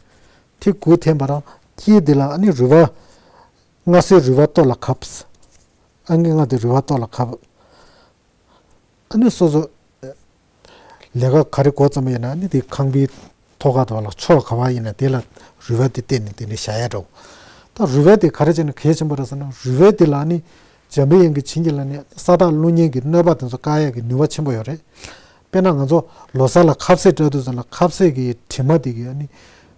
ཐིག་དགུ་འཐེན་པ་རང་དཀྱིལ་དེ་ལ་ཨ་ནི་རུས་པ། སྔ་སེ་རུས་པ་ལྟོ་ལ་གབ། ཨང་ཀི་ལྔ་དེ་རུས་པ་ལྟོ་ལ་གབ། ཨ་ནི་སོ་སོ་ལས་ཀ་ག་རེ་འགོ་བརྩམས་ཡོད་ན། ཨ་ནི་དེ་ཁང་པའི་ཐོག་ཁ་དོག་ལ་ཕྱོགས་ག་བ་ཡིན་ན་དེ་ལ་རུས་པ་དེ་བལྟས་ནས་དེ་འདྲ་བཞག་ཡ་འདྲ་བོ། ད་རུས་པ་དེ་ག་རེ་བྱས་ན་གལ་ཆེན་པོ་རེད་ཟེར་ན། རུས་པ་དེ་ལ་ཨ་ནི་འཇམ་པའི་དབྱངས་ཀྱི་བྱིན་གྱིས་བརླབས་ནས་ས་བདག་ཀླུ་གཉན་གྱི་གནོད་པ་དེ་ཚོ་བཀག་ཡ་གི་ནུས་པ་ཆེན་པོ་ཡོད་རེད། དཔེར་ན་ང་ཚོ་ལོ་གསར་ལ་ཁ་ཟས་སྤྲད་དུས་ཙམ་ལ་ཁ་ཟས་ཀྱི་དྲི་མ་དེ་གིས་ཨ་ནི་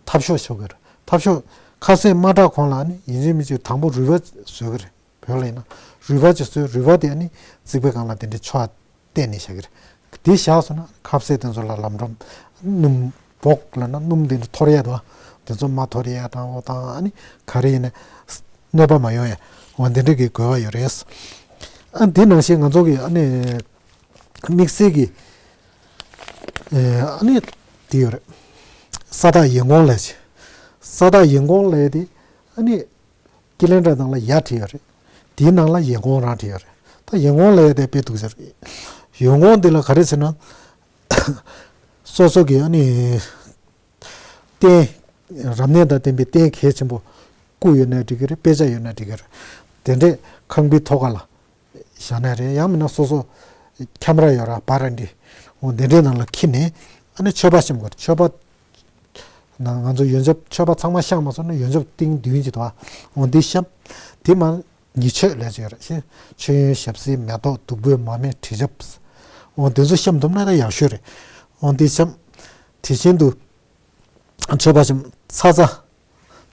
འཐབ་ཤོར་ཤོར་གི་རེད། འཐབ་ཤོར། ཁ་ཟས་མ་སྤྲད་གོང་ལ་ཨ་ནི་ཡིན་གཅིག་མིན་གཅིག་དང་པོ་རུས་པ་བཟོ་གི་རེད། བོད་ལ་ཡིན་ན་རུས་པ་ཅིག་བཟོས། རུས་པ་དེ་ཨ་ནི་རྩིག་པའི་སྒང་ལ་དེ་འདྲའི་ཕྱོགས་བལྟས་ནས་བཞག་གི་རེད། དེ་བཞག་སོང་ན་ཁ་ཟས་དེ་ཚོ་ལ་ལམ་འགྲོ། སྣུམ་བོག་ལབ་ན་སྣུམ་དེ་འདྲ་འཐོར་ཡ་འདུག་བ། དེ་ཚོ་མ་འཐོར་ཡ་དང་འོ་དང་ཨ་ནི་ག་རེ་ཡིན་ན་གནོད་པ་མ་ཡོང་ཡ། འོ་འདི་འདྲ་གི་དགོས་པ་ཡོད་རེད། ཨ་འདི་ནང་བཞིན་ང་ཚོ་གི་ཨ་ནི་དམིགས་བསལ་གྱི་ཨ་ནི་དེ་ཡོད་རེད། ས་བདག་ཡིན་གོང་ལས་ཆེ། ས་བདག་ཡིན་གོང་ལས་དེ་ཨ་ནི། ཀི་ལན་ཌར་ནང་ལ་ཡ་བྲིས་ཡོད་རེད། དེའི་ནང་ལ་ཡིན་གོང་རང་བྲིས་ཡོད་རེད། ད་ཡིན་གོང་ལ་ཡ་དེ་དཔེ་སྡུག་ཅག་རེད། ཡིན་གོང་འདི་ལ་ག་རེ་ཟེར་ན། སོ་སོ་གི་ཨ་ནི། རྟེན། རབ་གནས་དང་ལྡན་པའི་རྟེན་གལ་ཆེན་པོ། སྐུ་ཡོད་ན་འགྲིག་གི་རེད། དཔེ་ཆ་ཡོད་ན་འགྲིག་གི་རེད། དེ་འདྲས་ཁང་པའི་ཐོག་ཁ་ལ་བཞག་ན་རེད། ཡང་མིན་ན་སོ་སོ་ཁེ་མ་ར་ཡོད་ར་བ་ར་འདི། འོ་འདི་འདྲའི་ནང་ལ་འཁྱེར་ནས་ཨ་ནི་མཆོད་པ་བཤམས་དགོས་རེད། མཆོད་པ། ན་ང་ཚོ་ཡོན་ཆབ་མཆོད་པ་ཚང་མ་བཤམས་མ་ཚར་ན་ཡོན་ཆབ་ཏིང་བདུན་ཅིག་འདུག་བ། འོ་འདི་བཤམས། དེ་མ་ཉེར་སྤྱོད་ལབ་ཅིག་ཡོད་རེད་ཤེ། མཆོད་ཡོན་ཞབས་བསིལ་མེ་ཏོག་བདུག་སྤོས་མར་མེ་དྲི་ཆབ། འོ་འདི་ཚོ་བཤམས་ཐུབ་ན་ད་ཡག་ཤོས་རེད། འོ་འདི་བཤམས། དེ་བཞིན་དུ་མཆོད་པ་བཤམས། ཚ་ཚ།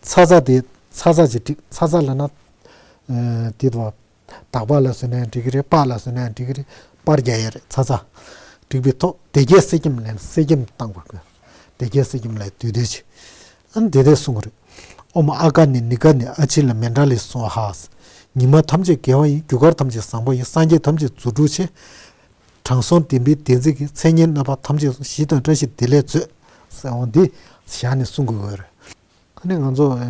ཚ་ཚ་དེ་ཚ་ཚ་ཅིག་བསྒྲིགས། ཚ་ཚ་ལབ་ན། ཨ་དེ་འདུག་བ། དག་པ་ལ་བཟོས་ན་ཡང་འགྲིག་གི་རེད། པགས་ལ་བཟོས་ན་ཡང་འགྲིག་གི་རེད། པར་རྒྱག་ཡ་རེད། ཚ་ཚ་བསྒྲིགས་པའི་ཐོག་སྡེ་བརྒྱད་གསེར་སྐྱེམས་ལེན། གསེར་སྐྱེམས་བཏང་དགོས་ཀྱི། སྡེ་བརྒྱད་གསེར་སྐྱེམས་ལ་བསྡུས་བསྡུས་བྱས། ཨ་ནི་དེ་དེ་གསུང་གི་རེད། ཨོཾ་ཨ་ག་ནི་ནི་ག་ནི་ཨ་ཕྱི་ལ་མནྡ་ལི་སྭཱ་ཧཱ། ཉི་མ་ཐམས་ཅད་དགེ་བ་ཡིན། རྒྱུ་སྐར་ཐམས་ཅད་བཟང་པོ་ཡིན། སངས་རྒྱས་ཐམས་ཅད་རྫུ་འཕྲུལ་ཆེ། དྲང་སྲོང་བདེན་པའི་བདེན་ཚིག་གིས། མཚན་ཉིད་གནོད་པ་ཐམས་ཅད་སོལ། ཞི་དང་བཀྲ་ཤིས་བདེ་ལེགས་མཛོད། ཟེར་འོ་འདི་བཞག་ནས་གསུང་དགོས་ཀྱི་རེད། ཨ་ནི་ང་ཚོ་ཨེ་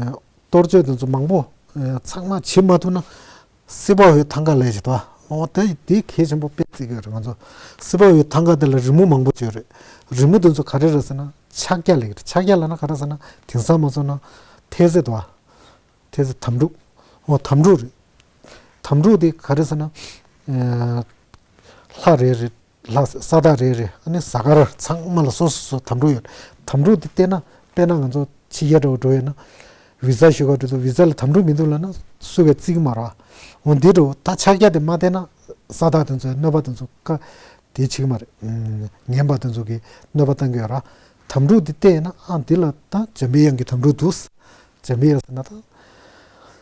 གཏོར་མཆོད་དེ་ཚོ་མང་པོ་ཨེ་ཚང་མ་བྱེད་མ་ཐུབ་ན། སྲིད་པ་འོད་ཐང་ག་ལས་བྱེད་དོ། འོ་དེ་དེ་གལ་ཆེན་པོ་དཔེ་བརྩི་གི་རེད། ང་ཚོ་སྲིད་པ་འོད་ཐང་ག་དེ་ལ་རི་མོ་མང་པོ་བྱས་རེད། རི་མོ་དེ་ཚོ་ག་རེ་རེད་ཟེར་ན་ཕྱག་རྒྱ་ལས་ཀྱི་རེད། ཕྱག་རྒྱ་ལབ་ན་ག་རེ་ཟེར་ན་དེང་སང་མ་སོང་ན་ཐལ་ཟེར་དོ། ཐལ་ཟེར་དམ་ཕྲུག་འོ་དམ་ཕྲུག་རེད། དམ་ཕྲུག་དེ་ག་རེ་ཟེར་ན་ཨེ་ལྷ་རེ་རེ། ལྷ་ས་བདག་རེ་རེ། ཨ་ནི་གཟའ་སྐར་ཚང་མ་ལ་སོ་སོ་སོ་དམ་ཕྲུག་ཡོད། དམ་ཕྲུག་དེ་བལྟས་ན་དཔེར་ན་ང་ཚོ་ཕྱི་རྒྱལ་འདྲ་བོ་འགྲོ་ཡོད་ན། བི་ཟ་ཞུ་ག་འགྲོ་དུས་བི་ཟ་ལ་དམ་ཕྲུག་མི་འདུག་ལབ་ན་སུ་གས་བརྩི་གི་མ་རེད་བ། འོ་འདི་འདྲ་བོ་ད་ཕྱག་རྒྱ་དེ་མ་བལྟས་ན་ས་བདག་དེ་ཚོའི་གནོད་པ་དེ་ཚོ་བཀག་དེ་བྱེད་ཀྱི་མ་རེད། ངན་པ་དེ་ཚོ་གི་གནོད་པ་བཏང་གི་ཡོད་ར། དམ་ཕྲུག་དེ་བལྟས་ན་ཨ་འདི་ལ་ད་འཇམ་པའི་དབྱངས་ཀྱི་དམ་ཕྲུག་འདུག་འཇམ་པའི་དབྱངས་ཟེར་ན་ད་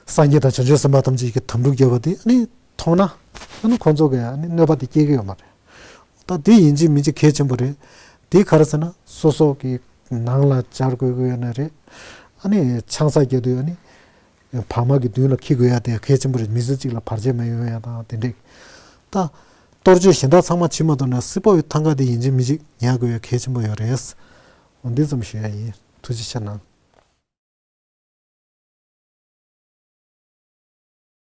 སངས་རྒྱས་དང་བྱང་ཆུབ་སེམས་དཔའ་ཐམས་ཅད་ཀྱི་དམ་ཕྲུག་བརྒྱབ་པ་དེ་ཨ་ནི་མཐོང་ན་ཨ་ནི་ཁོང་ཚོ་གས་ཨ་ནི་གནོད་པ་དེ་སྐྱེལ་གི་ཡོད་མ་རེད། ད་དེ་ཡིན་གཅིག་མིན་གཅིག་གལ་ཆེན་པོ་རེད། དེ་ག་རེ་ཟེར་ན་སོ་སོ་གི་ནང་ལ་སྦྱར་དགོས་ཀྱི་ཡོད་ན་རེད། ཨ་ནི་ཆང་ས་རྒྱག་དུས་ཨ་ནི་བག་མ་གི་མདུན་ལ་འཁྱེར་དགོས་ཡ་དེ་གལ་ཆེན་པོ་རེད། མི་ཚེ་གཅིག་ལ་བར་ཆད་མ་ཡོང་ཡ་དང་དེ་འདྲས། ད་གཏོར་མཆོད་གཞན་དག་ཚང་མ་བྱེད་མ་ཐུབ་ན་སྲིད་པ་འོད་ཐང་ག་དེ་ཡིན་གཅིག་མིན་གཅིག་ཉར་དགོས་ཡ་གལ་ཆེན་པོ་ཡོད་རེད། འོ་འདི་ཙམ་ཞུ་ཡ་ཡིན། ཐུགས་རྗེ་ཆེ་གནང་།